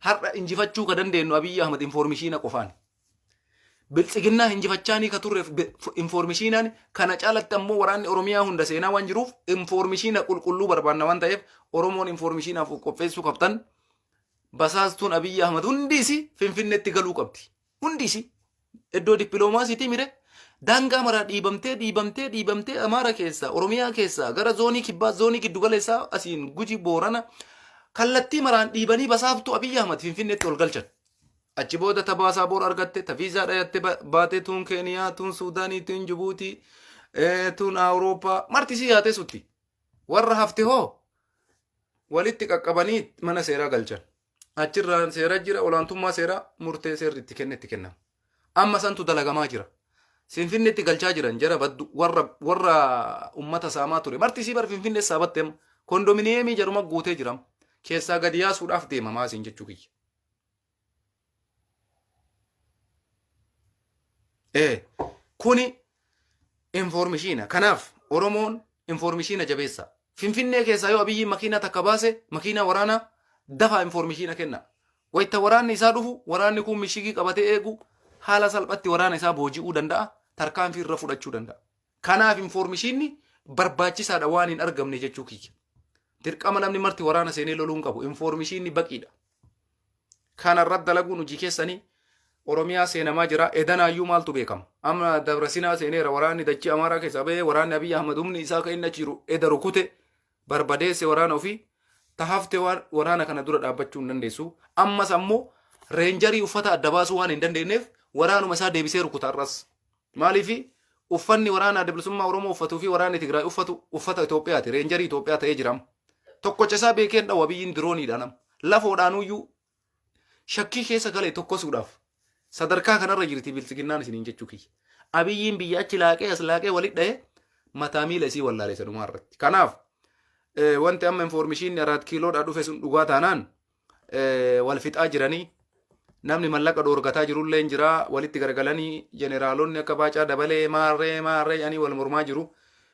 Speaker 1: Har'a injifachuu ka dandeenyu Abiyyi Ahmad informishiina qofaani. Biltsiginnaa injifachaanii ka turre informishiinaan kana caalatti ammoo waraanni Oromiyaa hunda seenaa waan jiruuf informishiina qulqulluu barbaanna waan ta'eef Oromoon informishiinaaf qopheessuu qabtan basaastuun Abiyyi Ahmad hundi isii Finfinneetti galuu qabdi. Hundi isii iddoo dippiloomaasiitii mire daangaa maraa dhiibamtee dhiibamtee dhiibamtee Amaara keessaa Oromiyaa keessaa gara zoonii kibbaa zoonii giddugaleessaa asiin Guji Boorana kallattii maraan dhiibanii basaaftuu Abiyyi Ahmad Finfinneetti ol galchan. Achi booda ta baasaaboor argatte, ta viizaa dhayatte baate tuun Keeniyaa, tuun Suudaanii, tuun Jibuutii, tuun Awurooppaa marti isii yaatee sutti. Warra hafte hoo walitti qaqqabanii mana seeraa galchan. Achirraan seera jira olaantummaa seeraa murtee seerri itti kenne itti kennama. Amma santu dalagamaa jira. Finfinneetti galchaa jiran jara baddu warra warra ummata saamaa ture. Marti isii bar Finfinnee saabatte amma. Kondominiyeemii jaruma guutee jira. Keessaa gadi yaasuudhaaf deema maasiin jechuu kiyya. Ee kuni informishiina. Kanaaf Oromoon informishiina jabeessa. Finfinnee keessaa yoo Abiyyiin makiinaa takka baase makiinaa waraanaa dafaa informishiina kenna. Wayita waraanni isaa dhufu waraanni kun mishigii qabatee eegu haala salphatti waraana isaa booji'uu danda'a tarkaanfii irra fudhachuu danda'a. Kanaaf informishiinni barbaachisaadha waan hin argamne jechuu kiyya. Dirqama namni marti waraana seenee loluu hin qabu. Informishiinni baqiidha. Kana irratti dalaguun hojii keessanii Oromiyaa seenamaa jira. Edanaayyuu maaltu beekama? Amma Dabra Sinaa seeneera waraanni dachii Amaaraa keessaa bahee waraanni Abiyyi Ahmad humni isaa kan inni achi jiru eda rukute barbadeesse waraana ofii ta hafte waan waraana kana dura dhaabbachuu hin dandeessu. Ammas ammoo reenjarii uffata adda baasuu waan hin dandeenyeef waraanuma isaa deebisee rukuta har'as. Maaliif uffanni waraana Adda Bilisummaa Oromoo uffatuu fi waraanni Tigraay uffatu uffata Itoophiyaati. Reenjarii Itoophiyaa ta'ee jira amma. Tokkocha isaa beekee hin dhawu Abiyyiin dirooniidha nama. Lafoodhaanuyyuu shakkii keessa galee tokkosuudhaaf sadarkaa kanarra jirti biltsiginnaan isiniin jechuu kiyya. Abiyyiin biyya achi laaqee as laaqee walit dha'ee mataa miila isii wallaale sanumaa irratti. Kanaaf wanti amma infoormishiinni araat kiiloodhaa dhufe sun dhugaa taanaan wal fixaa jiranii namni mallaqa dhoorgataa jirullee hin jira walitti garagalanii jeneraalonni akka Baacaa Dabalee maarree maarree jedhanii wal mormaa jiru.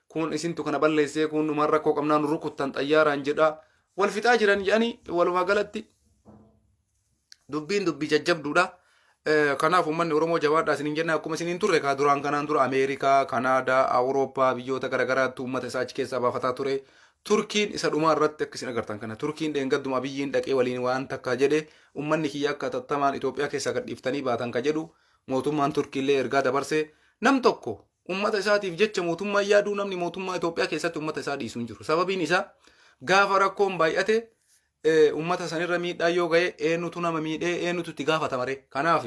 Speaker 1: Kun isintu kana balleessee kun numaan rakkoo qabnaa nu rukuttan xayyaaraan jedha wal fixaa jiran jedhanii walumaa galatti dubbiin dubbii jajjabduudha. Kanaaf uummanni Oromoo jabaadhaa isiniin jenna akkuma isiniin turre kaa duraan kanaan dura Ameerikaa, Kanaadaa, Awurooppaa biyyoota garaagaraatti uummata isaa achi keessaa baafataa ture. Turkiin isa dhumaa irratti akka isin agartan kana Turkiin dheengadduma Abiyyiin dhaqee waliin waan takka jedhe uummanni kiyya akka tattamaan Itoophiyaa keessaa gadhiiftanii baatan ka jedhu mootummaan Turkiillee ergaa dabarse nam tokko uummata isaatiif jecha mootummaa yaaduu namni mootummaa Itoophiyaa keessatti uummata isaa dhiisu hin jiru. Sababiin isaa gaafa rakkoon baay'ate uummata sanirra miidhaa yoo ga'e eenyutu nama miidhee eenyutu itti gaafatama ree. Kanaaf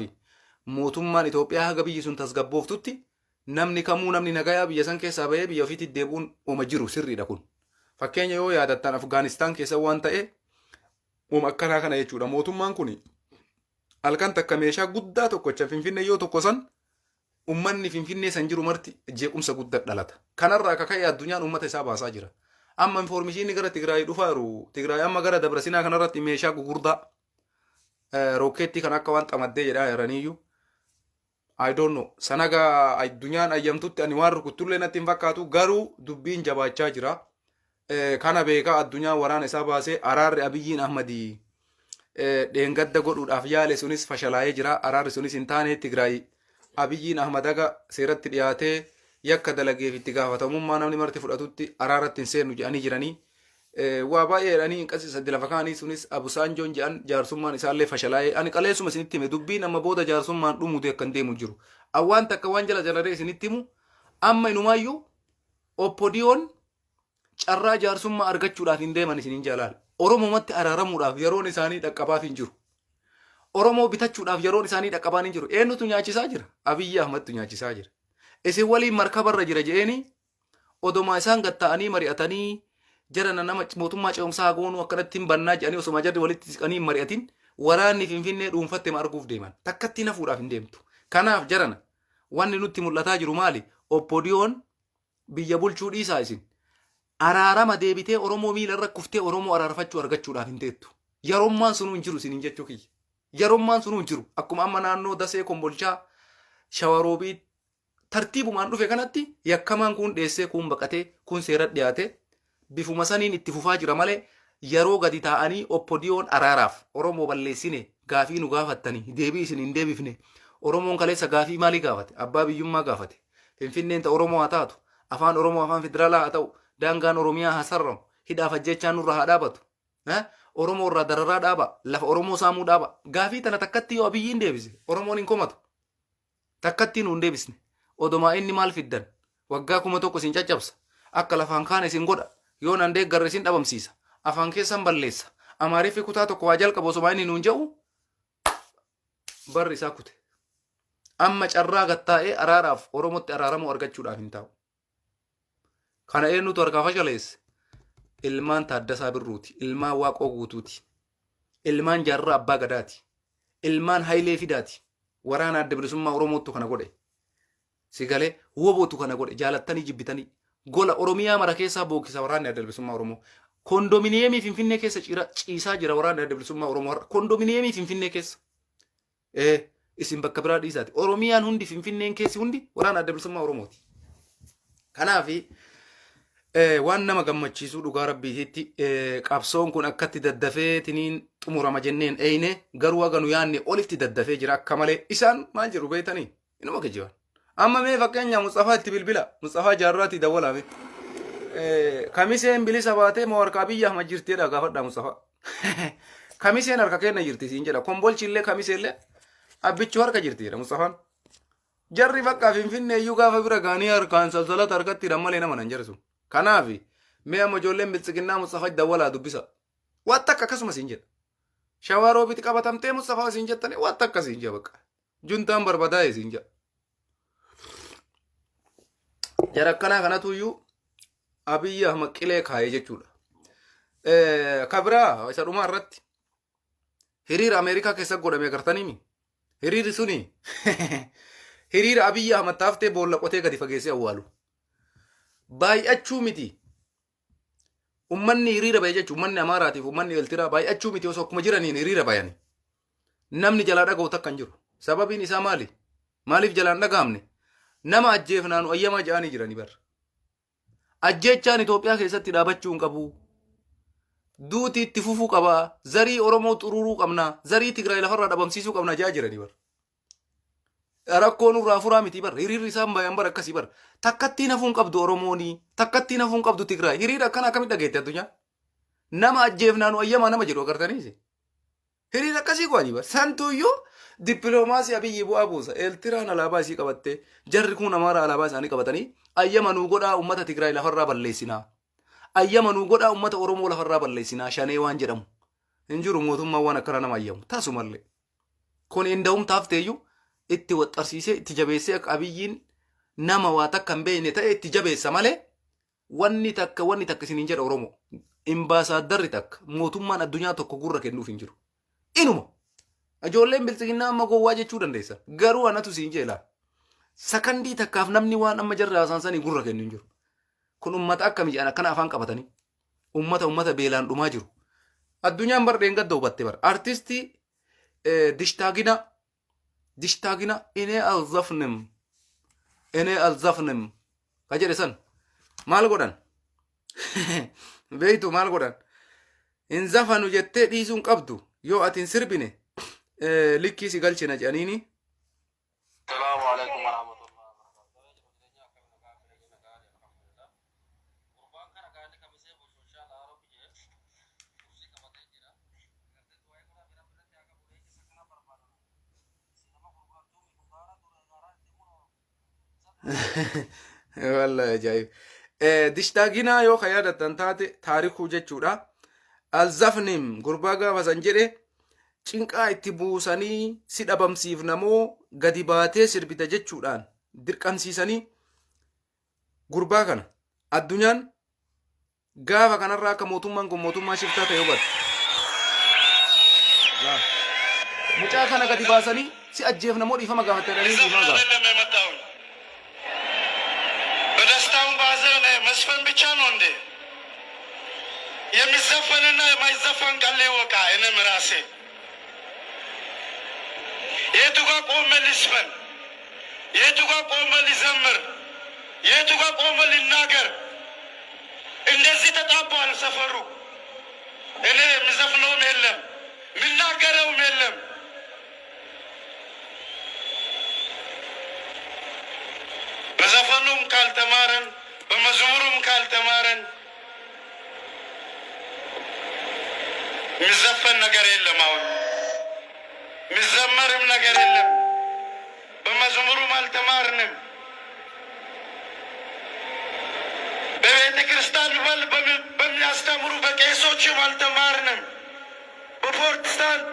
Speaker 1: mootummaan Itoophiyaa haga biyyi sun tasgabbooftutti namni kamuu namni nagayaa biyya san keessaa bahee biyya ofiitti deebi'uun oma jiru sirriidha kun. Fakkeenya yoo yaadattan Afgaanistaan keessa waan ta'e oma akkanaa kana jechuudha. Mootummaan kun halkan takka meeshaa guddaa tokkocha Finfinnee yoo tokko san ummanni Finfinnee san jiru marti jeequmsa guddaa dhalata. Kanarraa akka ka'e addunyaan ummata isaa baasaa jira. Amma infoormishiinni gara Tigraay dhufaa jiru. Tigraay amma gara Dabrasinaa kanarratti meeshaa gugurdaa rookeettii kan akka waan xamaddee jedhaa jiraniyyuu. I don't know. Sanaga addunyaan ayyamtutti ani waan rukuttullee natti hin fakkaatu garuu dubbiin jabaachaa jira. Kana beekaa addunyaan waraana isaa baasee araarri Abiyyiin Ahmadii dheengadda godhuudhaaf yaale sunis fashalaa'ee jira. Araarri sunis hin taane Tigraay Abiyyiin Ahmad haga seeratti dhiyaatee yakka dalageef itti gaafatamummaa namni marti fudhatutti araaratti hin seennu jedhanii jiranii. Waa baay'ee jedhanii hin qasiisaddi lafa kaanii sunis Abusaanjoon jedhan jaarsummaan isaallee fashalaa'ee ani qaleessuma isinitti hime dubbiin amma booda jaarsummaan dhumuuti akka hin deemu jiru. Awwaan takka waan jala jalaree isinitti himu amma inumaayyuu Oppodiyoon carraa jaarsummaa argachuudhaaf hin deeman isiniin jalaal. Oromomatti araaramuudhaaf yeroon isaanii dhaqqabaaf hin jiru. Oromoo bitachuudhaaf yeroon isaanii dhaqqabaan hin jiru. Eenyutu nyaachisaa jira? Abiyyi Ahmadtu nyaachisaa jira. Isin waliin markabarra jira je'eeni odomaa isaan gad ta'anii mari'atanii jara na nama mootummaa ce'umsaa goonuu akkanatti hin bannaa jedhanii osoma jarri walitti siqanii hin mari'atin waraanni Finfinnee dhuunfatte ma arguuf deeman. Takkatti nafuudhaaf hin deemtu. Kanaaf jarana wanni nutti mul'ataa jiru maali? Oppodiyoon biyya bulchuu dhiisaa isin. Araarama deebitee Oromoo miila irra kuftee Oromoo araarfachuu argachuudhaaf hin teettu. Yarommaan sunuu hin jiru isiniin jechuu kiyya. Yerommaan sunuu hin jiru. Akkuma amma naannoo Dasee Kombolchaa Shawaroobii tartiibumaan dhufe kanatti yakkamaan kun dheessee kun baqatee kun seera dhiyaate bifuma saniin itti fufaa jira malee yeroo gadi taa'anii oppodiyoon araaraaf Oromoo balleessine gaafii nu gaafattanii deebii isin hin deebifne. Oromoon kaleessa gaafii maalii gaafate? Abbaa biyyummaa gaafate. Finfinneen ta Oromoo haa taatu, afaan Oromoo afaan federaalaa haa ta'u, daangaan Oromiyaa haa sararamu, hidhaaf ajjechaan nurra haa dhaabatu. Oromoo irraa dararaa dhaaba, lafa Oromoo saamuu dhaaba. Gaafii tana takkatti yoo Abiyyiin deebise Oromoon hin komatu. Takkatti nu hin deebisne. Odomaa inni maal fiddan? Waggaa 1000 isin caccabsa. Akka lafaan kaane isin godha. Yoo nan deeggarre isin dhabamsiisa. Afaan keessan balleessa. Amaariffi kutaa tokko waa jalqabu osomaa inni nuun jedhu barri isaa kute. Amma carraa gattaa'ee araaraaf Oromootti araaramuu argachuudhaaf hin taa'u. Kana eenyutu harkaa fashaleesse? Ilmaan Taaddasaa Birruuti. Ilmaan Waaqoo Guutuuti. Ilmaan Jaarraa Abbaa Gadaati. Ilmaan Hayilee Fidaati. Waraana Adda Bilisummaa Oromootu kana godhe. Si galee wobotu kana godhe jaalattanii jibbitanii. Gola Oromiyaa mara keessaa bookkisa waraanni Adda Bilisummaa Oromoo. Kondominiyeemii Finfinnee keessa ciisaa jira waraanni Adda Bilisummaa Oromoo har'a. Kondominiyeemii Finfinnee keessa. Ee isin bakka biraa dhiisaati. Oromiyaan hundi Finfinneen keessi hundi waraana Adda Bilisummaa Oromooti. Kanaaf waan nama gammachiisuu dhugaa rabbiititti qabsoon kun akkatti daddafee tiniin xumurama jenneen eeyne garuu haga nu yaanne olitti daddafee jira akka malee isaan maal jedhu beektanii inuma kijiban. Amma mee fakkeenya Mustafaa itti bilbila Mustafaa Jaarraatii dawwalaa mee. Kamiseen bilisa baatee moo harka Abiyyi Ahmad jirteedha gaafadhaa Mustafaa. Kamiseen harka kenna jirti siin jedha. Kombolchi illee kamisee illee abbichuu harka jirti jedha Mustafaan. Jarri bakka Finfinnee iyyuu gaafa bira gaanii harkaan salsalata harkatti hidhan malee nama nan jarsu. Kanaaf mee amma ijoolleen biltsiginnaa Mustafaa dawwalaa dubbisa. Waan takka akkasuma siin jedha. Shawaa roobiti qabatamtee Mustafaa siin jettanii waan takka siin jedha bakka. Juntaan barbadaa'e siin jedha. Jara akkanaa kanatu iyyuu Abiyyi Ahmad qilee kaa'ee jechuudha. Kabiraa isa dhumaa irratti hiriira Ameerikaa keessa godhame agartaniimi. Hiriirri suni hiriira Abiyyi Ahmad taaftee boolla qotee gadi fageessee awwaalu. Baay'achuu miti. Ummanni hiriira bahe jechuun ummanni Amaaraatiif ummanni Eeltiraa baay'achuu miti osoo akkuma jiraniin hiriira bayani. Namni jalaa dhaga'u takka hin jiru. Sababiin isaa maali? Maaliif jalaan dhaga'amne? Nama ajjeefnaanu ayyamaa ja'anii jiranii bara. Ajjeechaan Itoophiyaa keessatti dhaabachuu hin qabu. Duuti itti fufuu qaba. Zarii Oromoo xururuu qabna. Zarii Tigraay lafarraa dhabamsiisuu qabna ja'aa jiranii bara. Rakkoo nurraa furaa miti bar. Hiriirri isaan bayan bar akkasii bar. Takkattiin hafuu hin qabdu Oromoonii. Takkattiin hafuu hin qabdu Tigraay. Hiriira akkana akkamitti dhageette addunyaa? Nama ajjeefnaa nu ayyamaa nama jedhu agartaniisi. Hiriira akkasii qo'anii bar. Santuuyyuu dippiloomaasii Abiyyi bu'aa buusa. Eeltiraan alaabaa isii qabattee jarri kun Amaara alaabaa isaanii qabatanii ayyama nuu godhaa uummata Tigraay lafarraa balleessinaa. Ayyama nuu godhaa uummata Oromoo lafarraa balleessinaa shanee waan jedhamu. Hin jiru mootummaan waan akkana nama ayyamu. Tasumallee. Kun inda'um taafteeyyuu itti waxxarsiisee itti jabeessee akka Abiyyiin nama waa takka hin beekne ta'e itti jabeessa malee wanni takka wanni takka isiniin jedha Oromoo. Imbaasaaddarri takka mootummaan addunyaa tokko gurra kennuuf hin jiru. Inuma. Ijoolleen biltsiginnaa amma gowwaa jechuu dandeessa. Garuu anatu siin jeela. Sakandii takkaaf namni waan amma jarri haasaan sanii gurra kennu hin jiru. Kun ummata akkami jedhan akkana afaan qabatanii. Ummata ummata beelaan dhumaa jiru. Addunyaan bar dheengadda hubatte bar. Artistii Dishtaagina Dishtaagina inee alzafnim inee alzafnim ka jedhe san maal godhan? Beeytu maal godhan? Hin zafanu jettee dhiisuu hin qabdu yoo ati hin sirbine likkii si galchina jedhaniini.
Speaker 2: Salaamu alaikum warahmatullahi wabarakatuh. Jiru jireenya akkami nagaa jireenya nagaa alhamdulillah. Gurbaan kana gaanni kamisee bulchu inshallah rabbi jee kursii qabatee jira. Gartee du'aa godhaa fi rabbi irratti haa qabu leenca isa kana barbaadama. Si nama gurgurattuu mi kuntaala dura gaaraa itti kunoo.
Speaker 1: Wallahi ajaa'ib. Dishtaaginaa yoo ka yaadattan taate taarikuu jechuudha. Alzafnim gurbaa gaafa san jedhe cinqaa itti buusanii si dhabamsiifna moo gadi baatee sirbita jechuudhaan dirqamsiisanii gurbaa kana addunyaan gaafa kanarraa akka mootummaan kun mootummaa shiftaa ta'e hubatte. Laa. Mucaa kana gadi baasanii si ajjeefna moo dhiifama gaafatte jedhanii dhiifama
Speaker 3: ልዘፍን
Speaker 1: gaafate.
Speaker 3: አይደለም የመጣሁኝ። በደስታውም በሀዘን መዝፈን ብቻ ነው እንዴ? የሚዘፈንና የማይዘፈን ቃል ይወቃ። እኔም ራሴ የቱ ጋ ቆመ ልዝፈን? የቱ ጋ ቆመ ልዘምር? የቱ ጋ ቆመ ልናገር? እንደዚህ ተጣቧል ሰፈሩ። እኔ የምዘፍነውም የለም፣ የምናገረውም የለም። በዘፈኑም ካልተማረን፣ በመዝሙሩም ካልተማረን የሚዘፈን ነገር የለም። አሁን የሚዘመርም ነገር የለም። በመዝሙሩም አልተማርንም። በቤተ ክርስቲያን በል በሚያስተምሩ በቄሶችም አልተማርንም። በፕሮቴስታንት፣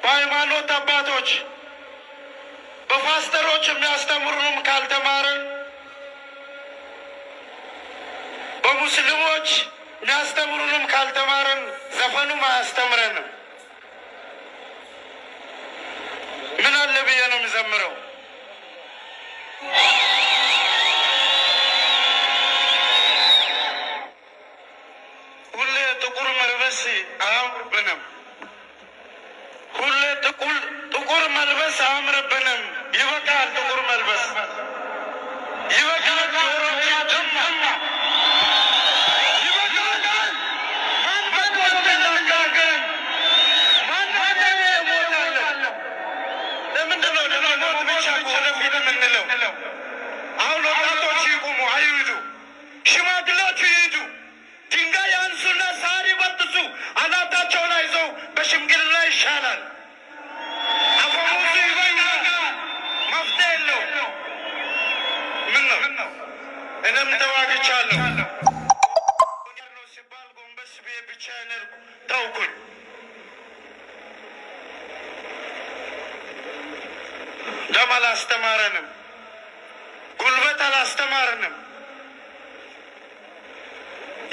Speaker 3: በሃይማኖት አባቶች፣ በፓስተሮች የሚያስተምሩንም ካልተማረን፣ በሙስሊሞች የሚያስተምሩንም ካልተማረን ዘፈኑም አያስተምረንም። ምን አለ ብዬ ነው የሚዘምረው? ሁሌ ጥቁር መልበስ አያምርብንም። ሁሌ ጥቁር መልበስ አያምርብንም። ይበቃል፣ ጥቁር መልበስ ይበቃል። ጆሮችን ደማ፣ ይበቃል። ማን መጥቶ ነው የሚናገረን? ማን መጥቶ እሞታለሁ? ለምንድን ነው ለመሞት ብቻ ወደፊት የምንለው? አሁን ወጣቶች ይቁሙ፣ አይሂዱ። ሽማግሌዎቹ ይሂዱ። ድንጋይ ያንሱና ሳር ይበጥሱ። አናታቸውን አይዘው በሽምግልና ይሻላል። አፈሙዙ ይበቃል። መፍትሄ የለው። ምን ነው፣ እኔም ተዋግቻለሁ ነው ሲባል ጎንበስ ብዬ ብቻዬን ሄድኩ፣ ተውኩኝ። ደም አላስተማረንም፣ ጉልበት አላስተማረንም።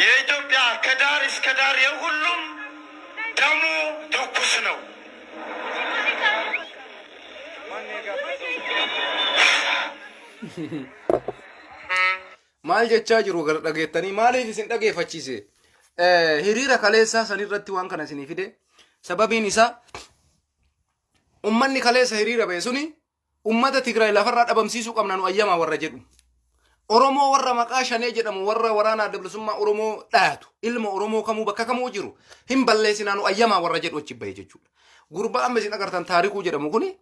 Speaker 3: የኢትዮጵያ ከዳር እስከ ዳር የሁሉም ደሙ ትኩስ ነው።
Speaker 1: Maal jechaa jiru gara dhageettanii? Maaliif isin dhageeffachiise? Hiriira kaleessaa sanirratti waan kana isinii fide. Sababiin isaa, ummanni kaleessa hiriira ba'e suni ummata Tigraay lafarraa dhabamsiisuu qabna, nu ayyamaa warra jedhu. Oromoo warra maqaa Shanee jedhamu, warra waraana Adda Bilisummaa Oromoo dhayatu, ilma Oromoo kamuu bakka kamuu jiru hin balleessinaa, nu ayyamaa warra jedhu achi bahe jechuudha. Gurbaa amma isin agartan Taarikuu jedhamu kuni,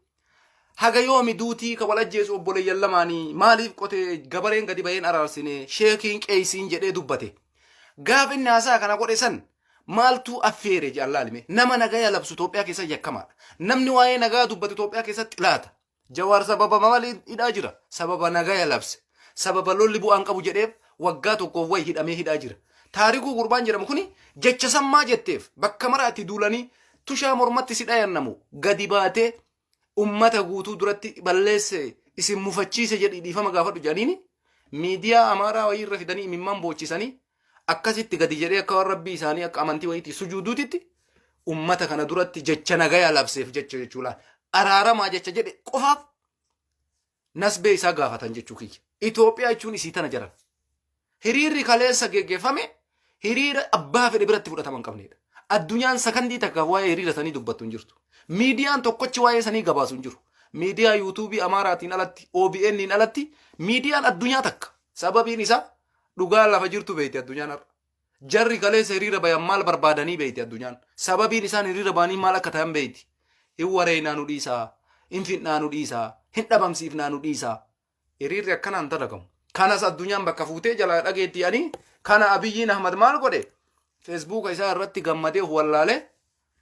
Speaker 1: haga yoomi duutii ka wal ajjeesu obboleeyyan lamaanii? Maaliif qotee gabareen gadi baheen araarsine, sheekiin qeeysiin jedhee dubbate. Gaaf inni haasaa kana godhe san maaltu affeere jedhan laalime. Nama nagaya labsu Itoophiyaa keessa yakkamaadha. Namni waa'ee nagaa dubbatu Itoophiyaa keessatti xilaata. Jawaar sababa malee hidhaa jira? Sababa nagaya labse. Sababa lolli bu'aan qabu jedheef waggaa tokkoof wayi hidhamee hidhaa jira. Taarikuu gurbaan jedhamu kuni jecha sammaa jetteef bakka maraatti duulanii tushaa mormatti si dhayannamu gadi baatee ummata guutuu duratti balleesse, isin mufachiise jedhi dhiifama gaafadhu jedhaniini, miidiyaa Amaaraa wayii irra fidanii imimmaan boochisanii akkasitti gadi jedhee akka waan rabbii isaanii akka amantii wayiitti sujuuduutitti ummata kana duratti jecha nagaya labseef jecha jechuudha. Araaramaa jecha jedhe qofaaf nasbee isaa gaafatan jechuu kiyya. Itoophiyaa jechuun isii tana jaran. Hiriirri kaleessa geggeeffame hiriira abbaa fedhe biratti fudhatama hin qabnedha. Addunyaan sakandii takka waa'ee hiriira sanii dubbattu hin jirtu. Miidiyaan tokkochi waa'ee sanii gabaasu hin jiru. Miidiyaa yuutuubii Amaaraatiin alatti, OBN'n alatti miidiyaan addunyaa takka. Sababiin isaa, dhugaa lafa jirtu beekti addunyaan har'a. Jarri kaleessa hiriira bayan maal barbaadanii beekti addunyaan. Sababiin isaan hiriira ba'anii maal akka ta'an beekti. Hin wareynaa nu dhiisaa, hin fidnaa nu dhiisaa, hin dhabamsiifnaa nu dhiisaa. Hiriirri akkanaan dalagamu. Kanas addunyaan bakka fuutee jalaa dhageetti ani kana. Abiyyiin Ahmad maal godhe? Feesbuuka isaa irratti gammadee wallaalee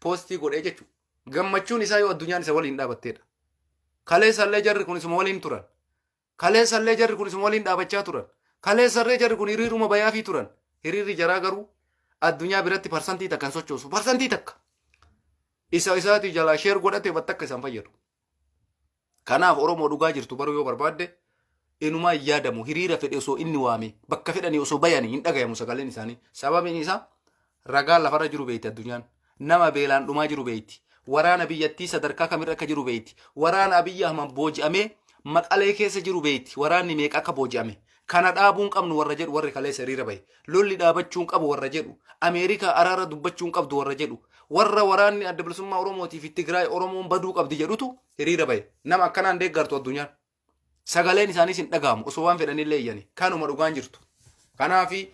Speaker 1: poostii godhee jechuudha. Gammachuun isaa yoo addunyaan isa waliin dhaabatteedha. Kaleessallee jarri kun isuma waliin turan. Kaleessallee jarri kun isuma waliin dhaabachaa turan. Kaleessallee jarri kun hiriiruma bayaafii turan. Hiriirri jaraa garuu addunyaa biratti 1% kan sochoosu. 1%. Isa isaatii jalaa share godhate bakka akka isaan fayyadu. Kanaaf Oromoo, dhugaa jirtu baruu yoo barbaadde, inumaa hin yaadamu. Hiriira fedhe osoo inni waame, bakka fedhanii osoo bayanii, hin dhagayamu sagaleen isaanii. Sababiin isaa, ragaan lafarra jiru beekti addunyaan. Nama beelaan dhumaa jiru beekti. Waraana biyyattii sadarkaa kamirra akka jiru beekti. Waraana Abiyyi Ahmad booji'amee Maqalee keessa jiru beekti. Waraanni meeqa akka booji'ame. Kana dhaabuun qabnu warra jedhu, warri kaleessa hiriira bahe. Lolli dhaabachuun qabu warra jedhu. Ameerikaa araara dubbachuun qabdu warra jedhu. Warra waraanni Adda Bilisummaa Oromootii fi Tigraay Oromoon baduu qabdi jedhutu hiriira bahe. Nama akkanaan deeggartu addunyaan. Sagaleen isaaniis hin dhaga'amu osoo waan fedhanillee iyyani. Kanuma dhugaan jirtu. Kanaafi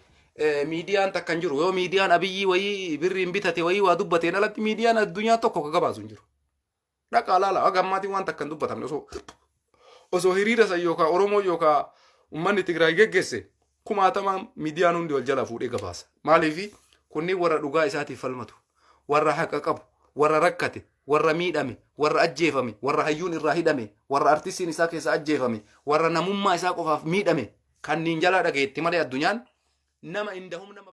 Speaker 1: miidiyaan takka hin jiru. Yoo miidiyaan Abiyyii wayii birriin bitate wayii waa dubbateen alatti miidiyaan addunyaa tokko ka gabaasu hin jiru. Dhaqaa laala, haga ammaatiin waan takka hin dubbatamne. Osoo hiriira san yookaan Oromoo yookaan uummanni Tigraay geggeesse kumaatamaan miidiyaan hundi wal jalaa fuudhee gabaasa. Maaliif? Kunniin warra dhugaa isaatiif falmatu, warra haqa qabu, warra rakkate, warra miidhame, warra ajjeefame, warra hayyuun irraa hidhame, warra artistiin isaa keessa ajjeefame, warra namummaa isaa qofaaf miidhame kanneen jalaa dhageetti malee addunyaan nama indahum nama.